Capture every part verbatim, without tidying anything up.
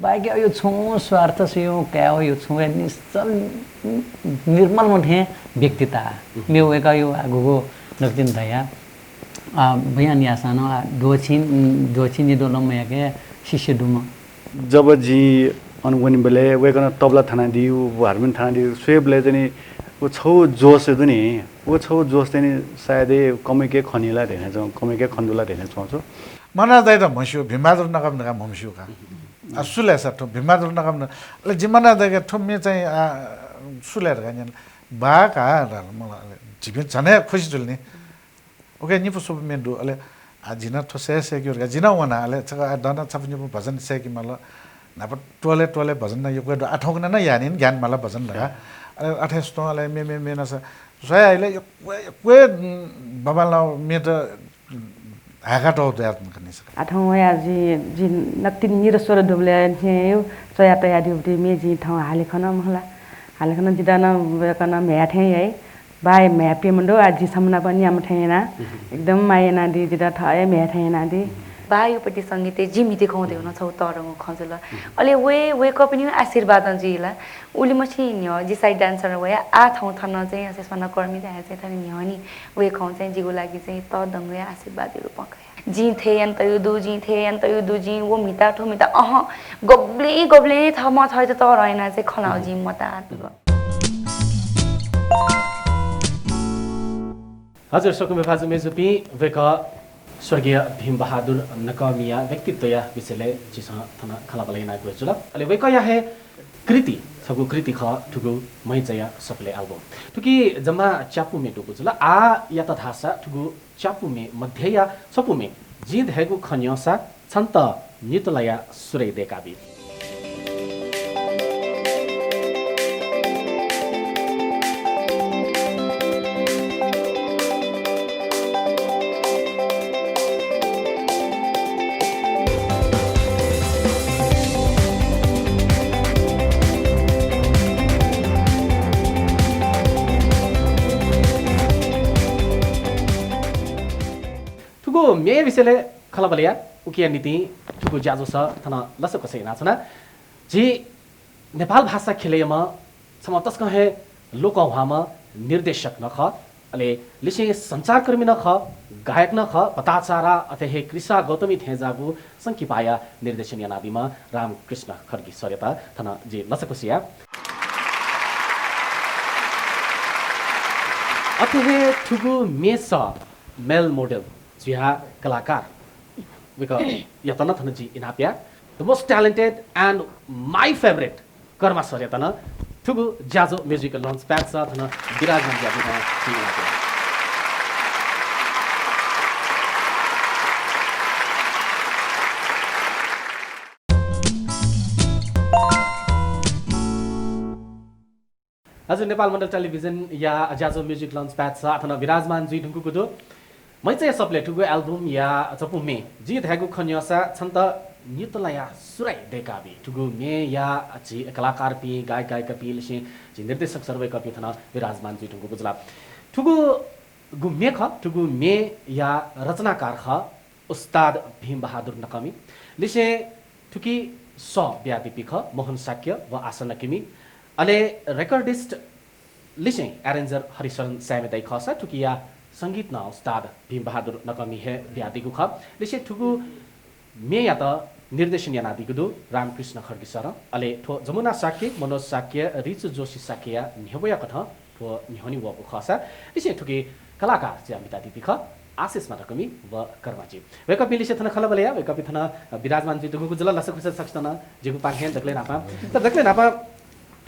आगे अयो छुं स्वार्थ सुयुं कायो यो छुं निश्चल निर्मल मथें व्यक्तिता। मे वय्कःयो आगुगु नकतिनि धया। आ, बयान याःसां नं, आ, द्वःछि, द्वःछि निद्वः लम्मयाके शिष्य दुम्ह। जब जिं अन वनीबलय् वय्कलं तबला थानादिउ, हार्मोनियम थानादिउ, स्वयेबलय् चाहिँ नि व छौ जोश दु नि, व छौ जोश चाहिँ नि सायद कमय्के खनी ला धैने च्वं, कमय्के खन्दु ला धैने च्वं छु। मना दाइ त म्हस्यू, भीमबहादुर नकःमि धकाः म्हमस्यू का। आ, सुले सा थ्व भीमबहादुर नकःमि, अले जिं मना दाइके थ्व मे चाहिँ, आ, सुले धकाः न्यन। बा का, मला, अले झीपिं झनै खुसी जुल नि। OK, निपु स्वपु मे दु, अले, आ, जिं नं थ्व सय् सय्‌के धकाः जिं नं वना, अले छकः, आ, दना छपु निपु भजन सय्‌के माल। न्हापा टोले टोले भजन नं यक्व दु, आ, थौंकन्हय् नं याःनि ज्ञान माल भजन धकाः। अले अथे स्वं अले मे, मे, मे नसा स्वया अले यक्व, यक्व, उम्, बबालं मे त हाय्‌का तौ दया खनी। आ, थौं वया जि, जि नकतिनि निर स्वर दुबलय् थें स्वया तयादिउ बुटी मे जिं थौं हाले खन महला। हाले खन जितः नं वय्कलं म्ह्याय् थें याइ। बाय् म्ह्याय् प्यम्ह दु, आ, जि छम्ह नाप न्याम्ह थें याना। एकदम माया यानादी, जितः थः हे म्ह्याय् थें यानादी। बायुपति संगीतय् जि म्हिते खँ धयागु नं छगू तःधंगु खँ जुल। अले वय्, वय्कःपिनिगु आशीर्वादं जुइ ला। उलिमछि न्ह्यः जि side dancer वया, आ, थौं थन चाहिँ असे स्वर्ण कर्मी धया चाहिँ थन न्ह्यःने वय्कलं चाहिँ जिगु लागि चाहिँ तःधंगु हे आशीर्वादया रूपं कया। जिं थथे याना तयु दु, जिं थथे याना तयु दु, जिं व म्हिता थ्व म्हिता, अहँ, गबलें गबलें थःम्हं थःत तःधं याना चाहिँ खँ ल्हाउ जिं मता। हजुर, स्वकुमि भाजु मय्जुपिं, वय्कः स्वर्गीय भीमबहादुर नकःमिया व्यक्तित्वया विषयलय् झीसं थन खँल्हाबल्हा यानागु जुल। अले वय्कःया हे कृति, छगू कृति खः थुगु मैचया सफलय् album। थुकी जम्मा च्यापु मे दुगु जुल। आः यात धाःसा थुगु च्यापु मे मध्यया छपु मे जिं धयागु खँ न्यंसा छन्त नितलाया सुरय् दय्काबी। थुगु मेया विषयलय् खँल्हाबल्हा याये, उकिया निंतिं थुगु ज्याझ्वलय् थन लसकुस यानाच्वना। झी नेपाल भाषा ख्यलय् याःम्ह छम्ह तसकं हे लोकंह्वाःम्ह निर्देशक नं खः, अले लिसें सञ्चारकर्मी नं खः, गायक नं खः, भताचारा अथे हे कृषा गौतमी थेंज्याःगु संकिपाया निर्देशन यानादीम्ह रामकृष्ण खड्गी सरयात थन जिं लसकुस याये। अथे हे थुगु मेसः male model जुयाः कलाकार वय्कःयात नं थन जिं इनाप याये। The most talented and my favourite Karma सरयात नं थुगु ज्याझ्वः music launch pad-स थन विराजमान जुयादीत जिं इनाप याये। हजुर, नेपाल मण्डल टेलिभिजनया ज्याझ्वः music launch pad-स आः थन विराजमान जुइधुंकूगु दु। मैचया सफलय् थुगु album-या छपु मे जिं धयागु खँ न्यंसा छन्त नितलाया सुरय् दय्काबी। थुगु मेया झी कलाकारपिं, गायक गायिकापिं लिसें झी निर्देशक सर वय्कःपिं थन विराजमान जुइधुंकूगु जुल। थुगु गु मे खः, थुगु मेया रचनाकार खः उस्ताद भीमबहादुर नकःमि। लिसें थुकी सः बियादीपिं खः मोहन शाक्य व आशा नकःमि। अले recordist लिसें arranger हरिशरण साय्मि दाइ खःसा थुकिया संगीत नं उस्ताद भीमबहादुर नकःमि हे बियादीगु खः। लिसें थुगु मेयात निर्देशन यानादीगु दु रामकृष्ण खड्गी सरं। अले थ्व जमुना शाक्य, मनोज शाक्य, रिचु जोशी शाक्यया न्ह्यब्वया कथं थ्व न्ह्यःने वःगु खःसा लिसें थुकी कलाकार जुयाः म्हितादीपिं खः आशिष माधव नकःमि व कर्माजी। वय्कःपिं लिसे थन खँल्हाबल्हा याये, वय्कःपिं थन विराजमान जुइधुंकूगु जुल। लसकुस सकसितं नं जिगु पाखें दकलय् न्हापां। त दकलय् न्हापां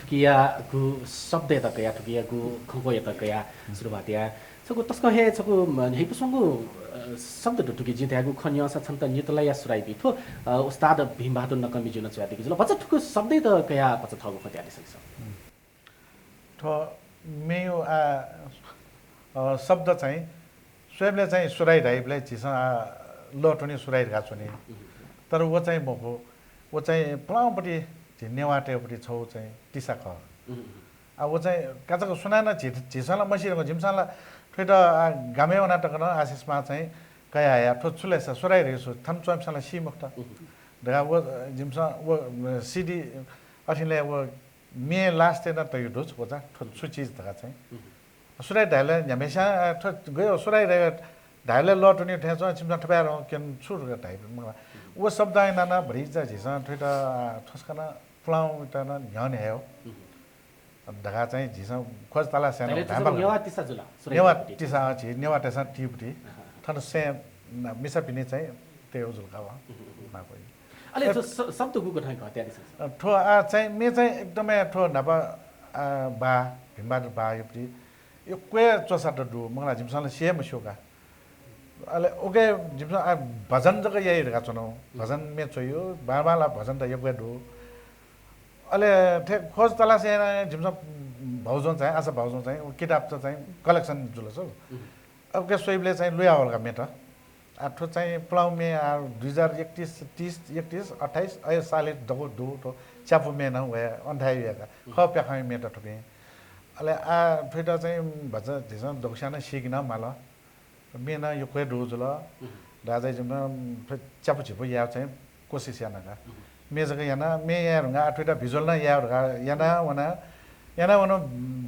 थुकिया गु शब्दयात कयाः, थुकिया गु खँग्वःयात कयाः सुरुवात याये। छगू तसकं हे छगू, म, न्ह्याइपुसे च्वंगु, अ, शब्द दु थुकी, जिं धयागु खँ न्यंसा छन्त नितलाया सुरय् बी। थ्व, अ, उस्ताद भीमबहादुर नकःमिजुं नं च्वयादीगु जुल। भचा थुगु शब्दयात कयाः भचा थःगु खँ धयादिसँ। थ्व मेया, आ, अ, शब्द चाहिँ स्वयेबलय् चाहिँ सुरय् धाइबलय् झीसं, आ, लःत्वने सुरय् धकाः च्वनी। तर व चाहिँ मखु, व चाहिँ पुलांपट्टि झी नेवाःतय्पट्टि छगू चाहिँ तिसा खः। आ, व चाहिँ काचाक्क सुनानं झी, झीसं ला मसी धुंकल, जिमिसं ला थुइत, आ, गामय् वना तक नं आशिषमां चाहिँ कयाहया, थ्व छु ले सा, सुरय् धइगु छु, थन च्वंपिंसं ला सी मखुत। धकाः व, अ, जिमिसं व, अ, सिडी अथें ले व म्ये last-य् नं तयागु दु, छु चा, थ्व छु चिज धकाः चाहिँ। सुराही धायेबलय् न्ह्याम्हेस्यां, अ, थ्व गयो सुराही धायेबलय् लः त्वनीगु थें च्वं, छिमिसं थपाय् रं क्यन छु धकाः धाइ मखुला। व शब्द यानाः नं भतिचा झीसं थुइत, अ, थ्वसकं नं पुलांयात नं न्ह्यःने हये हो। धकाः चाहिँ झीसं खोज तलास यानाः धायेमाल। नेवाः तिसा जुल, सुराही नेवाः तिसा, अ, झी नेवाःतय्सं तीगु ति। थन स्वये न-, मिसापिनि चाहिँ तयेगु जुल का व। अले थ्व स-, शब्द गुगु थें खः त्यादिसँ। अ, थ्व, आ, चाहिँ म्ये चाहिँ एकदमै थ्व न्हापा, आ, बा, भीमबहादुर बहाःयागु ति यक्व हे च्वसात दु, मखुला, जिमिसं ला सिया मस्यू का। अले उके जिमिसं, आ, भजन जक याइ धकाः च्वना। भजन म्ये च्वइ, बांबांलाः भजन त यक्व हे दु। अले थ्व खोज तलास यानाः जिमिसं भाउजं चाहिँ, आशा भाउजं चाहिँ व किताब त चाहिँ collection जुल छु। अब उके स्वइबलय् चाहिँ लुया वल का म्येत। आ, थ्व चाहिँ पुलांगु म्ये, आ, दुई हजार एकतिस, तीस, एकतिस, अट्ठाइस, अ, सालय् दक्व दु, थ्व च्यापु म्ये नं वया, अन थाय् वया का। खः प्याखंया म्ये त थुपिं। अले आ, थुइत चाहिँ भचा झीसं दक्वस्यां नं सीके नं माल। म्ये नं यक्व हे दु जुल। दाजु जिमिसं थ्व च्यापु झिपु यायेगु चाहिँ कोसिस याना का। म्ये जक याना, म्ये याये धुंकाः आ, थुइत visual नं याये धुंकाः याना वना, याना वन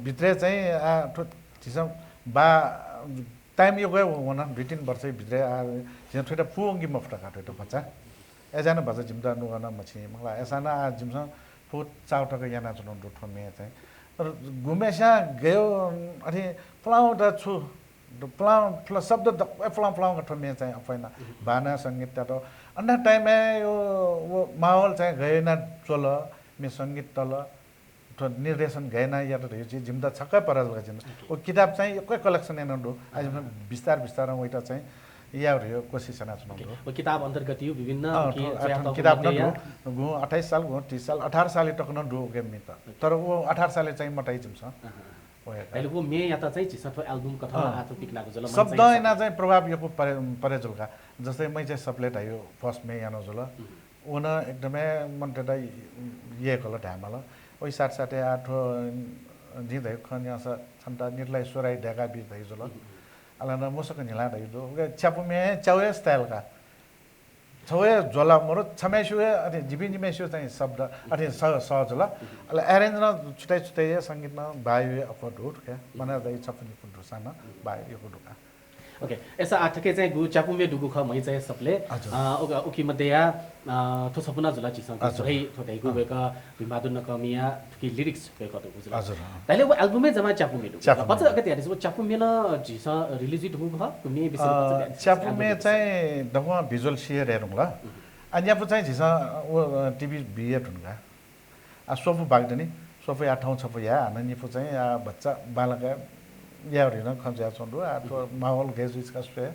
भित्रय् चाहिँ, आ, थ्व झीसं बा time यक्व हे वन, दुई तीन वर्ष भित्रय्, आ, झीसं थुइत पूवंके मफुत का, थुइत भचा। अय्‌सां नं भचा जिमित नुगः नं मछिं, मखुला, अय्‌सां नं आ, जिमिसं फुत चाउ तक यानाच्वनागु दु थ्व म्ये चाहिँ। तर गुम्हेस्यां गयो, अथे पुलांगु त छु, पुलांगु, पुला-, शब्द दक्व हे पुलांगु, पुलांगु का थ्व म्ये चाहिँ अप्वः याना। बानं संगीत त्यात। अन time-य् यो, व माहौल चाहिँ गय् याना च्वल, म्ये संगीत तल, थ्व निर्देशन गय् याना यात धइगु चिज जिमित छक्क हे परा जुल का जिमित। व किताब चाहिँ यक्व हे collection याना दु। आ, जिमिसं बिस्तार बिस्तारं वइत चाहिँ याये धइगु कोसिस यानाच्वनागु दु। व किताब अन्तर्गत यो विभिन्न अँ, कि थ्व, च्वया थ्व तःगु किताब नं मध्यया दु। गुँ अट्ठाइस साल, गुँ तीस साल, अठार सालय् तक नं दु उके म्ये त। तर व अठार सालय् चाहिँ मताइ जिमिसं। अँ, अँ। व हे का। अले व म्ये यात चाहिँ झीसं थ्व album कथं अँ। आ थ्व पिकनागु जुल, शब्द याना चाहिँ प्रभाव यक्व परे, परे जुल का। जस्तै मै चाहिँ सप्ले धाइगु first म्ये याना जुल। व नं एकदमै मनय् यय्‌कल धायेमाल। वइ साथसाथै आ थ्व जिं धयागु खँ न्यंसा छन्त नितलाइ सुराही दय्‌का बी धइगु जुल। अले नं मुसक न्हिला धइगु दु। उके च्यापु म्ये च्याउ हे style का। छगू हे ज्वला मरु, छम्हस्यू हे अथे जिपिं जिम्हस्यू चाहिँ शब्द अथे स-, सहज जुल। अले arrange नं छुट्टै छुट्टै हे, संगीत नं बायु हे अप्वः दु थुके। मनय् दइ छपु निपु दुसां नं बायु यक्व दु का। OK, अय्‌सा आ थुके चाहिँ गु च्यापु म्ये दुगु खः मै चाहिँ सप्ले। हजुर। अ, उक-, उकी मध्यया, अ, थ्व छपु नं जुल झीसं हजुर। थ्व धइगु अँ। वय्‌कः भीमबहादुर नकःमिया थुकी lyrics वय्‌कः दुगु जुल। हजुर, अँ। धाइले व album-य् जम्मा च्यापु म्ये दुगु। च्यापु म्ये। भचा अथे यानादिसँ, व च्यापु म्ये नं झीसं release जुइ धुंकूगु खः, व म्ये विषयमा अ, भचा यानादिसँ, च्यापु album म्ये विषय। चाहिँ दक्वं visual सिया धुंकल। अ, न्यापु चाहिँ झीसं, अ, व, अ, TV बिया धुंका। आ, स्वपु बागदनि, स्वपु या थौं छपु या, हानं निपु चाहिँ, आ, भचा बांलाक याये धुन खँ जुयाच्वंगु दु। आ, थ्व माहौल गय् जुइसका स्वये।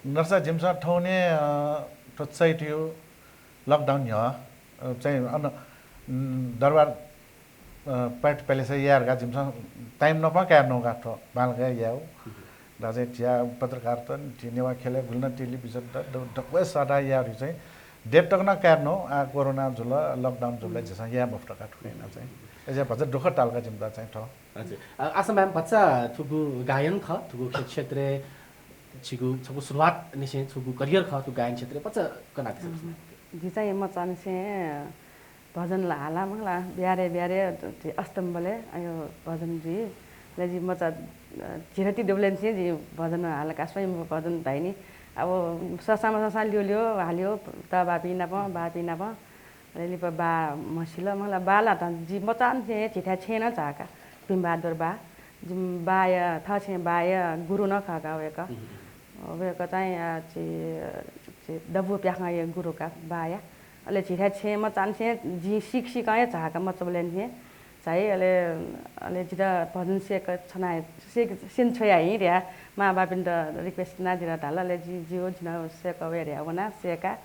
नर्सा जिमिसं थौंने, अ, थ्व चैतयु lockdown न्ह्यः, अ, चाहिँ अन, उम्, दरबार, अ, पार्टी palace-य् याये धकाः जिमिसं time नपं काये नौका थ्व बांलाक यायेगु। दा चाहिँ झिया पत्रकार त, झी नेवाः ख्यलय् गुलि नं टेलिभिजन त, द-, दक्वय् सःता याये धुइ चाहिँ date तक नं काये नौ, आ, कोरोना जुल, lockdown जुल, झीसं याये मफुत का थुके याना चाहिँ। अझ भचा दुःख ताल का जिमित चाहिँ थ्व। हजुर। अ, आशा ma'am, भचा थुगु गायन खः, थुगु क्ष-, क्षेत्रय् छिगु छगू सुरुवात निसें छुगु career खः, थुगु गायन क्षेत्रय् भचा कनादिसँ। अँ, झी चाहिँ मचानिसें भजन ला हाला मखुला, ब्यारे ब्यारे अष्टम बलय् अयो भजन जुइ। ले जि मचा, अ, झिरति दुबलेनिसें जि भजन हाला का, स्वयम्भू भजन धाइनि। अब ससां मससां ल्यो ल्यो हाल्यो, त बापिं नाप, बापिं नाप। अले लिपा बा म्हसिल, मखुला बा ला त जि मचानिसें झीथाय् छेँय् नं झाःका, भीमबहादुर बा। जि बाया, थःछेँ बाया गुरु नं खः का वय्‌कः। वय्‌कः चाहिँ, अ, झी, झी दबू प्याखंया गुरु का बाया। अले झीथाय् छेँय् मचानिसें जि सीक सीकं हे झाःका मचाबलय्‌निसें झाइ। अले, अले जितः भजन सय्‌क छना, सय्‌क, स्यने छ्वया हिँ धया मांबापिन्त request याना जितः धाल। अले जि, जियो जितः सय्‌क वये धया वना सय्‌का।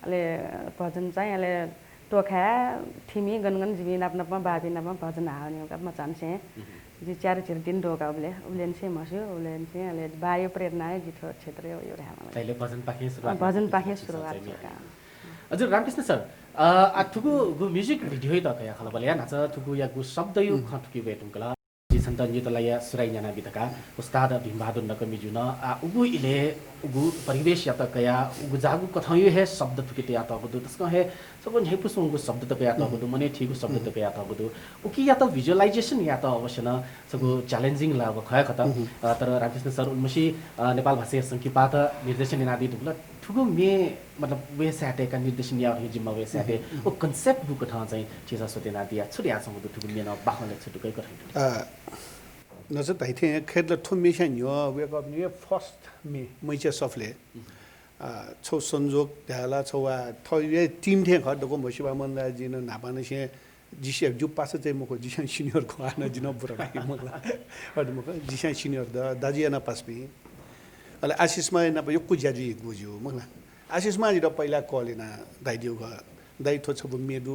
अले भजन चाहिँ अले तोखाय् थिमि गन गन जिमि नाप नाप बापिं नाप भजन हावनीगु का मचानिसें। जि च्यार झिर दिन दोका उबले, उबलेनिसें म्हस्यू, उबलेनिसें अले बायो प्रेरणा हे जि थ्व क्षेत्रय् यो धायेमाल। तैले भजन पाखें सुरुवात अँ, भजन पाखें सुरुवात जुल का। हजुर, रामकृष्ण सर, अ, आ थुगु गु music video-य् त कया खला बलया न्हाचा थुगु या गु शब्दयु खँ थुकी वये धुंकल। जि न्यतलाया सुराइ न्यानाबी धकाः उस्ताद भीमबहादुर नकर्मीजुं नं, आ, उगु इलय् उगु परिवेशयात कयाः उगु जाःगु कथंया हे शब्द थुकी तयातःगु दु। तसकं हे छगू न्ह्याइपुसे वंगु शब्द तयातःगु दु, मनय् थीगु शब्द तयातःगु दु। उकियात visualization यायेत अवश्य नं छगू challenging ला व खः खः। अ, तर रामकृष्ण सर, उलिमछि, अ, नेपाल भाषाया संकिपात निर्देशन यानादी धुंकल। थुगु म्ये, मतलब, वय् साइडय् का निर्देशन यायेगु जिम्मा वय् साइडय्, व concept गुकथं चाहिँ छिसं स्वयानादिया, छु यानाच्वंगु दु थुगु म्ये नं बाखंलय् छुटुकय् कथं? अ, न्हाचः धाइथें खय्‌त ला थ्व म्येस्यां न्ह्यः वय्‌कःपिनि first म्ये, मैच्या सफलय्। अ, छगू संजोग धाये ला, छगू वा थःया team थें खः, दक्व म्हस्यू बाः मनराजी नं न्हापांनिसें जिस्या, जि पासा चाहिँ मखु, जिस्यां senior खः, हानं जि नं बुरा धाइ मखु ला। अथे मखु, जिस्यां senior द, दाजुया नं पासापिं। अले आशिष मांया नाप यक्व ज्या जुइगु ज्यू मखु ला। आशिष मां जितः पहिला call यानाः धयादीगु खः, दाइ, थ्व छपु म्ये दु,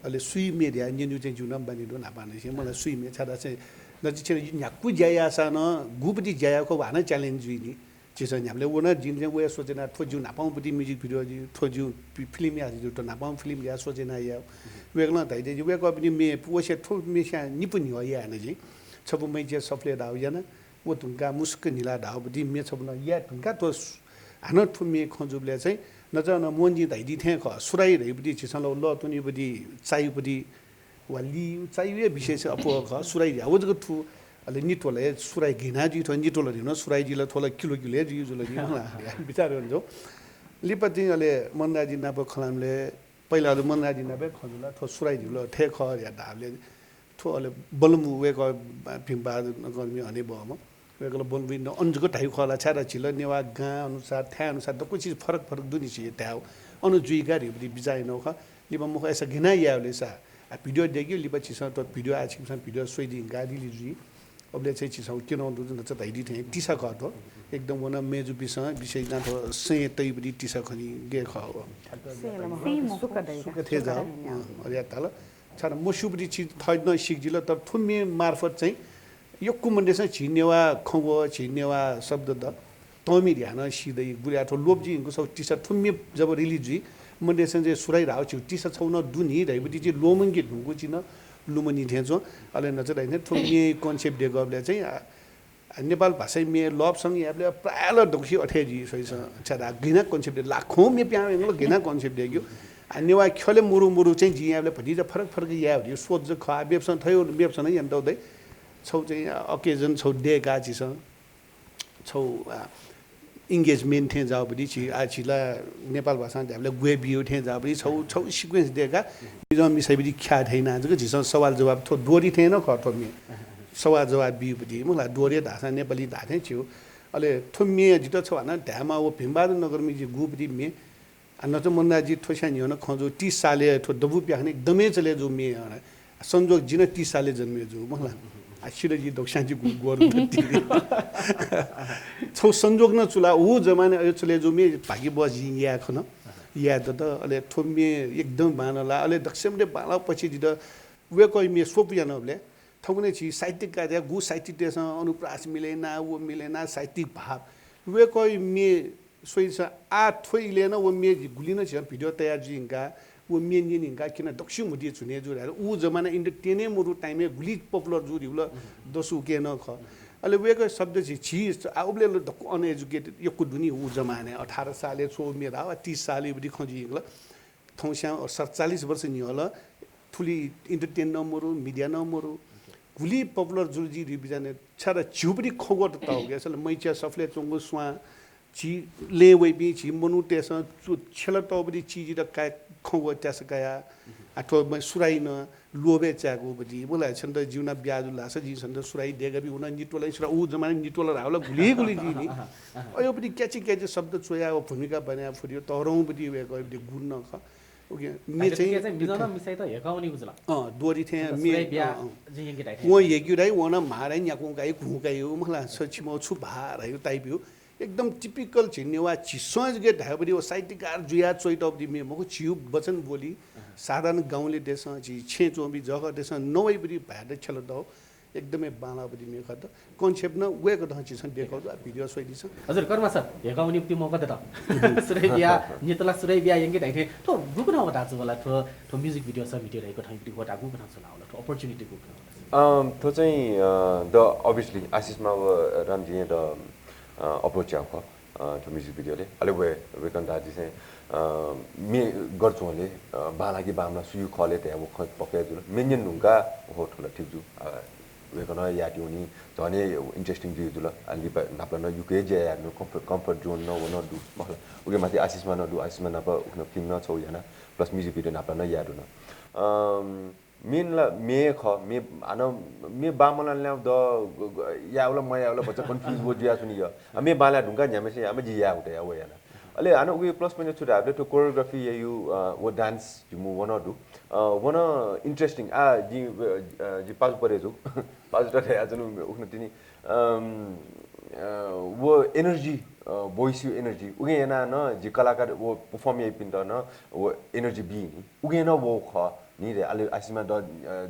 अले सुइ म्ये धयाः न्यनेगु चाहिँ जिगु नं बानी दु न्हापांनिसें, मखु ला, सुइ म्ये, छाय्‌धाःसा न्हाचः छिं न्ह्याक्व ज्या याःसां नं गुपति ज्या याःगु खः, व हानं challenge जुइ नि। झीसं न्ह्याबलें वन, जिं चाहिँ वया सोचे याना, थ्व जिगु न्हापांगु पति music video जुइ, थ्व जिगु फि-, film याये जुइ, थ्व न्हापांगु film याये सोचे याना याये। वय्‌कलं धयादी, वय्‌कःपिनि म्ये, व स्या थ्व म्येस्यां निपु न्ह्यः याये याना जिं। छपु मैच्या सफलय् धाःगु याना, व धुंकाः मुसुक्क न्हिला धाःगु पति म्ये छपु नं याये धुंकाः थ्व सु-, हानं थ्व म्ये खँ जूबलय् चाहिँ न्हाचः नं मोहनजीं धयादी थें खः, सुराइ धयागु पति झीसं ला लः त्वनीगु पति, चाइगु पति, वा ली, चाइगु हे विशेष अप्वः खः, सुराइ धयाः व जक थ्व, अले नित्वलय् सुराइ घिना जुइ, थ्व नित्वल धइगु नं सुराइ जुइ ला, थ्व ला किलो किलो हे जुइ जुल नि, मखु ला, बिचाः यानाच्वँ। लिपा चाहिँ अले मनराजी नाप खँ ल्हाःबलय्, पहिला अले मनराजी नाप हे खँ जुल, थ्व सुराइ धइगु ला थथे खः धयाः धाःबलय्, थ्व अले बलमु वय्‌कः भीमबहादुर नकर्मी हनेबहःम्ह, वय्‌कलं बलमु नं अन जक धाइगु खः ला, छाय्‌धाःसा झी ला नेवाः गां अनुसार, थाय् अनुसार दक्व चिज फरक फरक दु नि, झी धायेगु अन जुइ का धइगु पति बिचाः यानागु खः। लिपा मखु, अय्‌सा गय् यानाः यायेगु ले सा। आ, video दय्‌केगु, लिपा झीसं थ्व video आः छिकपिन्सं video स्वयादी धुंकाः release जुइ। अबलय् चाहिँ झीसं क्यनागु दु, न्हाचः धयादी थें तिसा खः थ्व। एकदम व नं मय्‌जुपिन्सं विशेष यानाः थ्व सैं तइगु पति तिसा खनी, गय् खः व। सैं ला मखु, सैं मखु। सुख दइ। सुख थें जाः। अँ, अले यात धाल। छाय्‌धाःसा मस्यूगु पति छिं थःत नं सीकादिल, तर थ्व म्ये मार्फत चाहिँ यक्व मनूतय्‌सं झी नेवाः खँग्वः, झी नेवाः शब्द द, तःमि धयाः नं सी दइ। गुलि आः थ्व लोप जुइ धुंकूगु छगू तिसा, थ्व म्ये जब release जुइ, मनूतय्‌सं चाहिँ सुराइ धाःगु झीगु तिसा छगू नं दु नि धइगु पति झी ल्वःमंके धुंकूगु चिज नं लुमनी थें च्वं। अले न्हाचः धाइथें थ्व म्ये concept दय्‌कःबलय् चाहिँ, आ, आ, नेपाल भाषाया म्ये love song यायेबलय् प्रायः ला दक्वसिबय् अथे जुइ, स्वइसं छाय्‌धाःसा गय् यानाः concept दय्‌के, लाखौं म्ये पिहां वयेगु ला गय् यानाः concept दय्‌केगु। आ, नेवाः ख्यलय् मरु मरु चाहिँ जिं यायेबलय् भतिचा फरक फरक याये धइगु सोच जक खः। आ, मेपिसं थथे, मेपिसं नं यानातःगु दइ। छगू चाहिँ, आ, occasion छगू दय्‌काः झीसं छगू, आ, engagement थें जाःगु पति झी, आ, झी ला नेपाल भाषां धायेबलय् ग्वय् बियागु थें जाःगु पति छगू, छगू sequence दय्‌काः मिजं मिसाया पति ख्याः थ्यनाः जक झीसं सवाल जवाफ, थ्व दोहोरी थें नं खः थ्व म्ये। सवाल जवाफ बीगु पति, मखु ला, दोहोरी धाःसां नेपाली धाःथें झीगु। अले थ्व म्ये जितः छगू हानं धायेमाः, व भीमबहादुर नकर्मीजुयागु पति म्ये। आ, न्हाचः मनराजी, थ्व स्यां न्ह्यः नं खँ जू, तीस सालय् थ्व दबू प्याखं एकदम हे चले जूगु म्ये, अ, संजोग जि नं तीस सालय् जन्मे जू, मखु ला। आ, सिधः जि दक्वस्यां जि गु-, ग्वःगु दु। छगू संजोग नं चूला, व जमानाय् अथे चले जूगु म्ये भाग्यवश जिं याये खन, याये दत। अले थ्व म्ये एकदम बांलाः। अले दक्वसिबय् बांलाःगु पछि जितः वय्‌कःया म्ये स्वपु यानाबलय् थौंकन्हय् झी साहित्यिककारया गु साहित्यिकतय्‌सं अनुप्रास मिले याना, व मिले याना, साहित्यिक भाव। वय्‌कःया म्ये स्वइसा आः थ्व इलय् नं व म्ये गुलि नं झीसं video तयार जुइ धुंकाः, व म्ये न्यने धुंकाः क्यना दक्वसिबय् म्हुतुइ झुने जू धायेबलय् उ जमानाय् entertainment मरु time-य् गुलि popular जू धइगु ला दसु उकी नं खः। अले वय्‌कःया शब्द झी, झी आ, उबलय् ला दक्व अन educated यक्व दु नि उ जमानाय्, अठार सालय् छगू म्ये धाःसा तीस सालया पति खँ जुइ धुंकल। थौंस्यां सतचालिस वर्ष न्ह्यः ला थुलि entertainment नं मरु, media नं मरु। गुलि popular जुल जि धइगु बिचाः यानाः, छाय्‌धाःसा झीगु पति खँग्वःत तःगु, अले मैच्या सफलय् च्वंगु स्वां, झी लँय् वइपिं झी मनूतय्‌सं छु छ्यलातःगु पति चिजयात काये, खँग्वः त्यासा कयाः, आ, थ्व म-, सुराइ नं लोभय् चायेगु पति, मखु ला, छन्त जिगु नं ब्याहा जुल धाःसा जिं छन्त सुराइ दय्‌काबी, व नं नित्वलय् सुराइ, उ जमानाय् नित्वल धाःसा ला गुलि गुलि जुइ नि। अय् पति क्याचे क्याचे शब्द च्वयाः व भूमिका बने याये फुति, तःधंगु पति वय्‌कःया पति गुण नं खः। OK, म्ये धाइके चाहिँ चाहिँ मिजं नं मिसायात हेकावनीगु जुल। अँ, दोहोरी थें छन्त म्ये, सुराइ ब्याहा अँ, अँ। जिं यंके धाइ थें। वं यंकेगु धाइ, वं नं म्हारय् न्याकुं काइ, घुं काइ, मखु ला, छ छिमः छु भाः धाइगु type-या। एकदम typical झी नेवाः झीसं जक धाइगु पति व साहित्यकार जुयाः च्वयातःगु पति म्ये मखु, झीगु वचन बोली, अँ। साधारण गाउँलेतय्‌सं, झी छेँय् च्वंपिं जःखःतय्‌सं नवाइगु पति भाय्‌त छ्यलातःगु एकदमै बांलाःगु पति म्ये खः। Concept नं वय्‌कलं झीसं दय्‌कागु दु, आ, video स्वयादिसँ। हजुर, कर्मा सर, हेकावनीगु पति मौका दत। सुराइ ब्याहा, नित्वला सुराइ ब्याहा यंके धाइ थें, थ्व गुकथं वःगु धाःसा ला, थ्व, थ्व music video सह video धइगु थें पति वःगु गुकथं च्वनावल, थ्व opportunity गुकथं वःगु? अम, थ्व चाहिँ, अ, द obviously आशिषमा व रामजीं द, अ, approach याः खः, अ, थ्व music video ले। अले वय्-, वय्‌कलं धाःदिसें, अ, मे गरचुंले, अ, बांला कि बांमला सुयु खः ले धया व खँ पक्का जुल। मे न्यन धुंका हो थ्व ला ठीक जू। अ, वय्‌कलं यातिउनि झने interesting जुइ जुल। अ, लिपा नापला न युके जे यानु comfort, comfort zone न व न दु। मखला। उके माथि आशिषमा न दु, आशिषमा नाप उखन film न छौ याना, plus music video नापला न यादु न। अम, Main ला मे खः, मे हानं मे बांमलां ल्यां द ग-, ग-, याउला मयाउला भचा confuse व जुयाच्वनी य। आ, मे बांला धुंका न्ह्याम्हसे आम जि याउ त या व याना। अले हानं उगु plus point छु धाःबले थ्व choreography यायु, अ, व dance जिमु वन दु। अ, वन interesting। आ, जि, अ, जि पाजु परे जु। पाजु त याचनु उखन तिनि, अम, अ, व energy, अ, voice यु energy। उगे याना न जि कलाकार व perform याइपिन्त न व energy बी नि। उगे न व खः। नि रे, अले आशिषमा द, अ,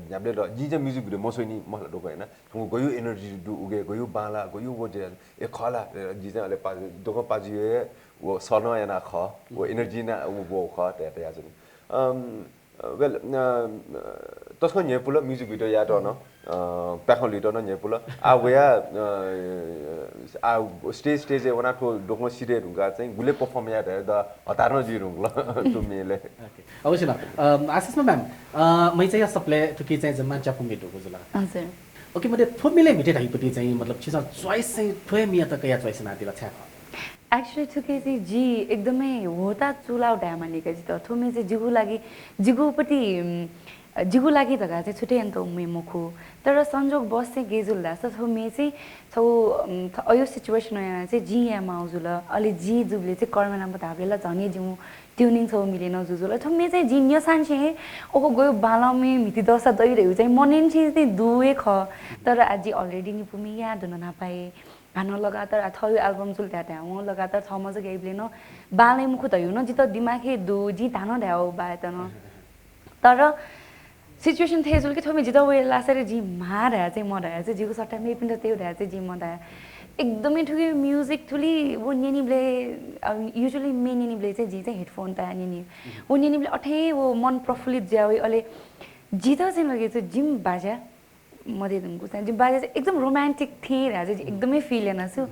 न्ह्याबले द, जिं चाहिँ music video मस्वइनि, मखला दक्व याना। थुगु गयु energy दु, उगे गयु बांला, गयु व जे, ए खला, अ, जि चाहिँ अले पा-, दक्व पाजु हे, व सन याना खः, व energy ना, व, व खः, तया, तया चाहिँ। अम, अ, well, अ, अ, तसकं न्ह्यपुल, music video यात न, अ, प्याखं लित न न्ह्यपुल। आ, वया, अ, आ, stage, stage ए वना थ्व दक्व सिधे धुंका चाहिँ गुले perform यात हे द हतार न जुइ धुंकल, थ्व मेले। OK। अवश्य न। अ, आशिषमा ma'am, अ, मै चाहिँ या सप्ले थुकी चाहिँ जम्मा च्यापुमे दुगु जुल। हजुर। OK, मते थ्व मिले मिटे धाइपति चाहिँ, मतलब, छिसं choice चाहिँ थ्व मिया तक या choice ना दिला छ्या खः? Actually, थुकी चाहिँ जि एकदमै होता चुलाउ धायेमानि का जित। थ्व मे चाहिँ जिगु लागि, जिगु पति, उम्, जिगु लागि धका चाहिँ छुटे यन्त उमे मखु। तर संजोग बस चाहिँ गेजुल दास, थ्व मे चाहिँ छौ, उम्, थ-, अयो situation याना चाहिँ जि या माउ जुल। अले जि जुबले चाहिँ कर्म नाम धाबेला झने जिमु tuning छौ मिले न जुजुल। थ्व मे चाहिँ जि न्यसान छे, ओहो, गयो बालमे मिति दसा दइ रह्यु चाहिँ मनेन छे चाहिँ दुए खः। तर आज जि already निपुमे या दुन ना पाए। हानं लगातार आ थयो album जुल त्या त्या, वं लगातार छ मजा गइबले न बाले मुखु धयु न जित दिमाग हे दु, जि धान ध्याउ बायत न। तर situation थे जुल कि थ्व मे जित वे लासरे जि मा धाया चाहिँ म धाया चाहिँ, जिगु सट्टा मे पिन्ड तेउ धाया चाहिँ जि म धाया। एकदमै थुकी music थुली वो न्यनिबले, अ, usually मे न्यनिबले चाहिँ जि चाहिँ headphone ता न्यनि। वो न्यनिबले अथे वो मन प्रफुल्लित ज्यावे, अले जित चाहिँ लगे चाहिँ जिम बाजा मदे धुंकु चाहिँ जिम बाजा चाहिँ एकदम romantic थिए धाया चाहिँ एकदमै feel याना छु।